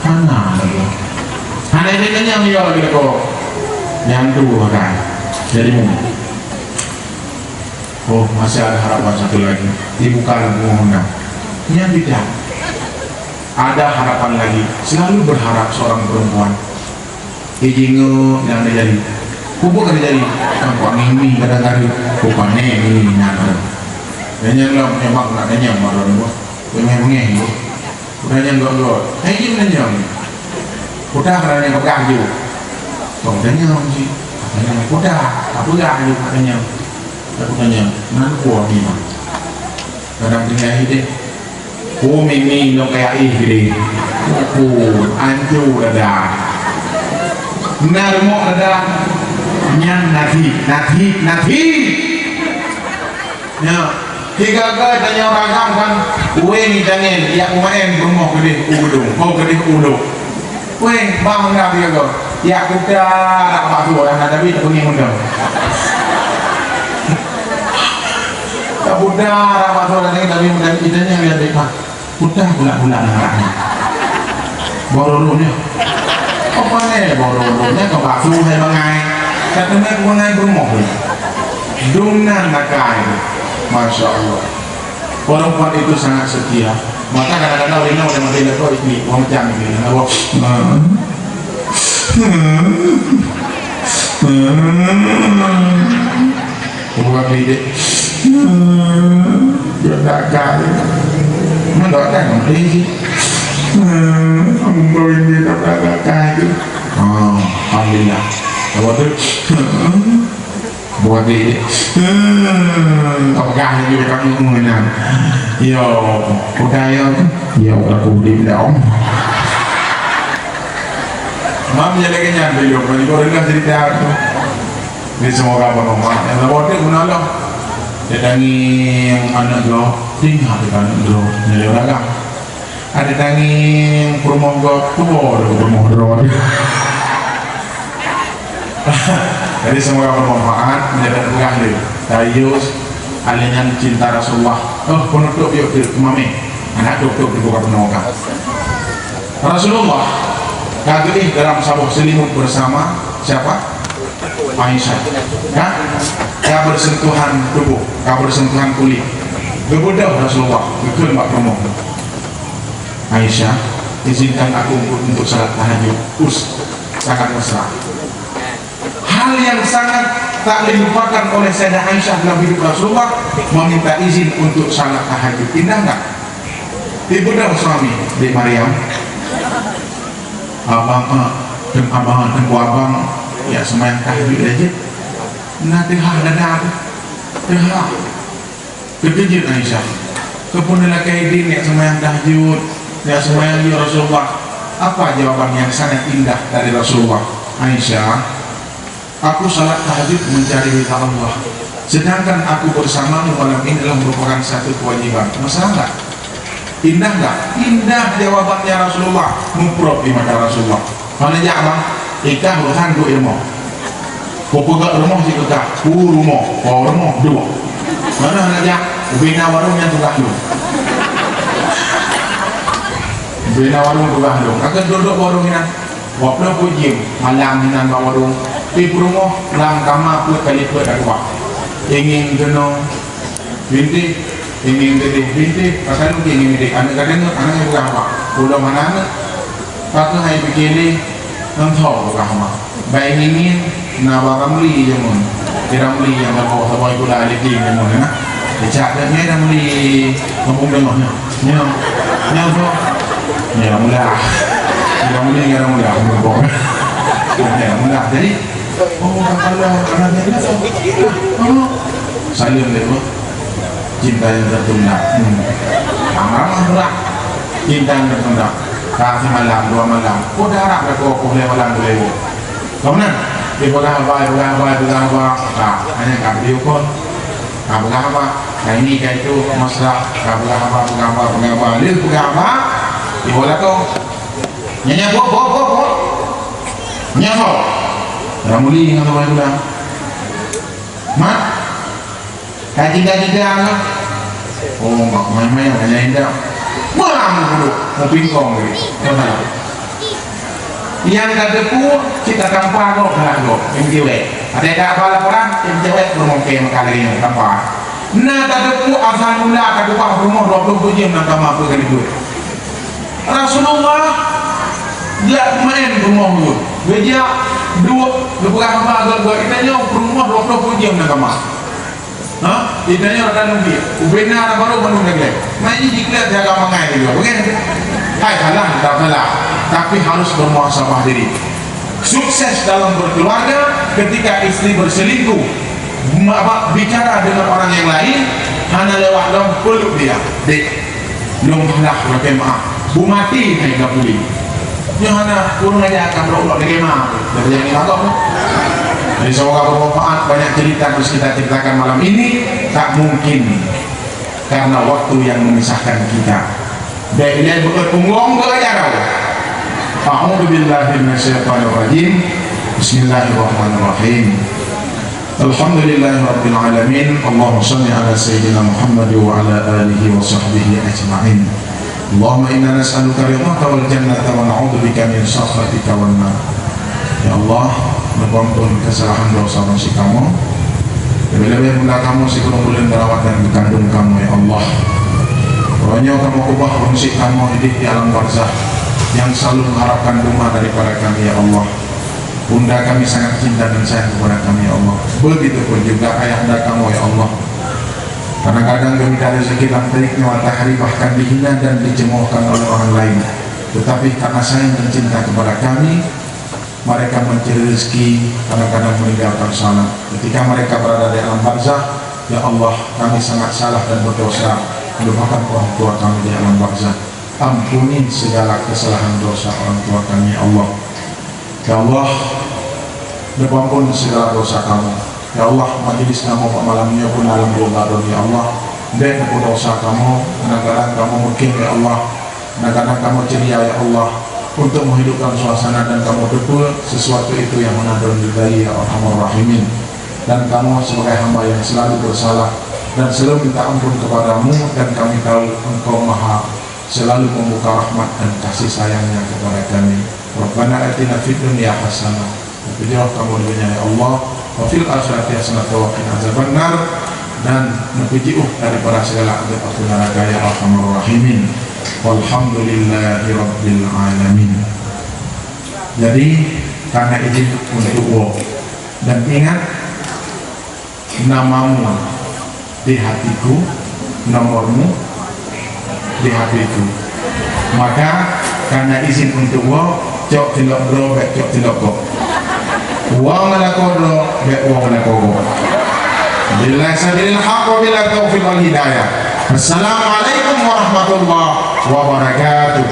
Hana lagi. Hana ada kenyang dia lagi, kok. Yang tu, kan. Jadi, Oh, masih ada harapan satu lagi. Ibu kandung Honda. Nyan tidak. Ada harapan lagi. Selalu berharap seorang perempuan. Ijingo yang terjadi. Kubu kan terjadi. Nampak mimi kadang-kadang. Rupanya mimi nyata. Dan yang lom memang nak tanya malam tu. Pengen-pengen tu. Udah nyang gok-gok. Hai, jih meunanyong. Udah, udah nyang peugah ju. Kok meunanyong jih? Meunanyong udah. Ka peugah ju, ka tanyong. Ka tanyong. Nan kuah ni, Mak. Kadang tinggai deh. Oh, mimi nyong kayak ih gede. Oh, ancu dada. Nah, remok dada. Nyan nasi, nasi, nasi. Nyoe, tiga-tiga tanyoe ragam kan, wéng tangen, yak peumaén beungoh keudeh u geudong, oh keudeh u lôn. Wéng, bang dah tiga-tiga, yak kuda rak bakso dah na, tapi tak beungéh mantong. Tak kuda rak bakso dah, tapi mantong kita nyang lihat depan. Peugah bulak-bulak ngon aneuk. Boh roro nyoe. Apa nè boh roro nyoe keu bakso hai bangai. Ka teuma keu bangai beureumoh nyoe. Dum nan nakai. Masya Allah. Perempuan itu sangat setia. Maka kadang-kadang orang yang udah mati lepas ini, orang macam ini, orang, Bukan milik. Hmm, dia tak kaya. Mana tak kaya? Hmm, ambo ini tak kaya tu. Oh, alhamdulillah. Apa tu? Hmm, bukan milik. Hmm, tak pegang lagi dekat rumah ni. Yo, udah yo. Yo, aku beli dah, Om. Mam, ya lagi nyan, beliau. Kalau rendah cerita tu. Jadi semoga bermanfaat. Nyang saboh teuk guna Allah. Ada tangieng aneuk droe, tinggai di aneuk droe, nyoe lé ureueng agam. Ada tangieng peurumoh gob, tuwoe di peurumoh droe. Jadi semoga bermanfaat, menjadi peugah lé. Dayus, alinyan cinta Rasulullah. Oh, penutup yuk, yuk, mami. Anak tutup di buka penuh. Rasulullah ka geuéh dalam saboh seulimut bersama siapa? Aisyah. Kan? Ka bersentuhan tubuh, ka bersentuhan kulit. Geubeudôh Rasulullah, geukheun bak peurumoh. "Aisyah, izinkan aku untuk, untuk salat tahajud." Us, sangat mesra. Hal yang sangat tak dilupakan oleh Sayyidah Aisyah dalam hidup Rasulullah, meminta izin untuk salat tahajud. Indah enggak? Ibu dan suami di Maryam. Abang, ah, tem-, abang, tempo abang, ya, sembahyang tahajud aja. Nah, teuhah dada tu. Teuhah. Teukeujot Aisyah. Keupeue neulakée idin jak seumayang tahajud, jak seumayang, ya Rasulullah? Apa jawaban yang sangat indah dari Rasulullah? "Aisyah, aku salat tahajud mencari ridha Allah. Sedangkan aku bersamamu malam ini adalah merupakan satu kewajiban. Masalah enggak? Indah enggak? Indah jawabannya Rasulullah. Muprok di mata Rasulullah. Mana jak, bang? Ikah urusan duit ilmu. Kau peugah rumoh cit peugah, ku rumoh, kau rumoh, dua. Mana hana jak, ubena warong nyang tugaih lôn. Ubena warong tugaih lôn. Akan duduk warong inan. Dua ploh peuet jeuem malam inan bak warong. Pi peurumoh lam kama peuet kali peuet dak keubah. Ingin keunoe bintih, ingin keudeh bintih, pasal mungkin ingin bintih. Aneuk ka deungoe, aneuk nyang peugah haba. Ulôn hana aneuk. Pakon hai pike lé, ngon tho peugah haba. Bai ngieng-ngieng na bak Ramli jameun. Di Ramli nyang saboh-saboh gula alidin jameun, nah. Dicak dak nyan Ramli kampung teungoh nyoe. Nyoe. Nyoe so. Nyoe Ramli. Di Ramli ngon Ramli, kampung. Nyoe Ramli. Jadi, oh, kapala anak nyan so. Oh. Saleuem deh, Bu. Cinta yang tertunda. Hmm. Ramah berat. Cinta yang tertunda. Ka simalam, dua malam. Udah harap dah dua puluh lima malam, dua ribu. Kamu nan? Dia peugah haba, peugah haba, peugah haba. Ha, hanya ka video call. Ha, peugah haba. Nah, ini ka itu, mesra. Ha, peugah haba, peugah haba, peugah haba. Lheueh peugah haba, ibu lakoe. Nyan, nyan, bok, bok, bok, bok. Nyan, bok. Ramli ngon Ramli pulang. Mat. Ka jida-jida nyoe. Oh, mak main-main hanya indak. Beuram duduk, mau pingkong lagi. Tuan. Nyang tateupeue cit tatampa gob, galak gob, nyang cewek. Ada tak apa laporan, nyang cewek peurumoh ke maka lagi nyang tampa. Na tateupeue asal mula ka keubah peurumoh dua puluh tujoh nyang kama peue kali dua. Rasulullah jak main peurumoh dulu. Geujak duek, geupeugah haba geuh-geuh, "Geutanyoe peurumoh dua puluh tujoh nyang kama." Ha? Ditanya orang Nabi, ubena na baru bandum lagèe. Mai jiklat jaga mangai juga, bukan? Hai, salah, tak salah. Tapi harus bermuhasabah diri. Sukses dalam berkeluarga ketika istri berselingkuh, ma-, apa, bicara dengan orang yang lain, hana lewat dong, peluk dia. Dek, lôn salah, lakèe meu'ah. Beu maté hai ka pulih. Nyoe hana ureueng aja akan rot-rot di kemah. Jadi yang lima tu. Jadi semoga bermanfaat, banyak cerita harus kita ceritakan malam ini. Tak mungkin karena waktu yang memisahkan kita. Baik, ini bukan punggung ke aja tau. A'udzubillahi minasyaitonirrajim. Bismillahirrahmanirrahim. Alhamdulillahirabbil alamin. Allahumma shalli ala sayyidina Muhammad wa ala alihi wa sahbihi ajma'in. Allahumma inna nas'aluka ridhaka wal jannata wa na'udzubika min sakhatika wan nar. Ya Allah, neupampun keusalahan dosa bansa kamoe. Leubeh-leubeh bunda kamoe sikureueng buleuen meurawat dan meukandong kamoe, ya Allah. Uroe nyoe kamoe keubah bansa kamoe di, di alam barzakh nyang selalu mengharapkan doa daripada kami, ya Allah. Bunda kami sangat cinta dan sayang kepada kami, ya Allah. Begitu pun juga ayahanda kamoe, ya Allah. Kadang-kadang kami tak ada rezeki dalam terik nyawa tahri, bahkan dihina dan dicemoohkan oleh orang lain. Tetapi karena sayang dan cinta kepada kami, mereka mencari rezeki, kadang-kadang meninggalkan salat. Ketika mereka berada di alam barzakh, ya Allah, kami sangat salah dan berdosa, melupakan orang tua kami di alam barzakh. Ampuni segala kesalahan dosa orang tua kami, ya Allah. Ya Allah, neupampun segala dosa kamoe. Ya Allah, majelis kamoe bak malam nyoe pun alam dosa droe, ya Allah. Bèk neupeue dosa kamoe, kadang-kadang kamoe mungkin, ya Allah. Kadang-kadang kamoe ceria, ya Allah, untuk menghidupkan suasana dan kamoe teupeue sesuatu itu yang hana droe ridai, ya Arhamar Rahimin. Dan kamoe sebagai hamba yang selalu bersalah dan selalu minta ampun kepada-Mu, dan kami tahu Engkau Maha selalu membuka rahmat dan kasih sayang-Nya kepada kami. Rabbana atina fid dunya hasanah, neupeujiôh kamoe di donya, ya Allah, wa fil akhirati hasanah wa qina azabannar, dan neupeujiôh daripada segala azab api neraka, ya Arhamar Rahimin. Walhamdulillahi Rabbil Alamin. Jadi, kana izin untuk woe. Dan ingat, namamu di hatiku, nomormu di hatiku. Maka, kana izin untuk woe, cok tilok droe, bèk cok tilok gob. Woe ngon lakoe droe, bèk woe ngon lakoe gob. Billahi sabilil haq wa billahi taufiq wal hidayah. Assalamualaikum warahmatullahi wabarakatuh.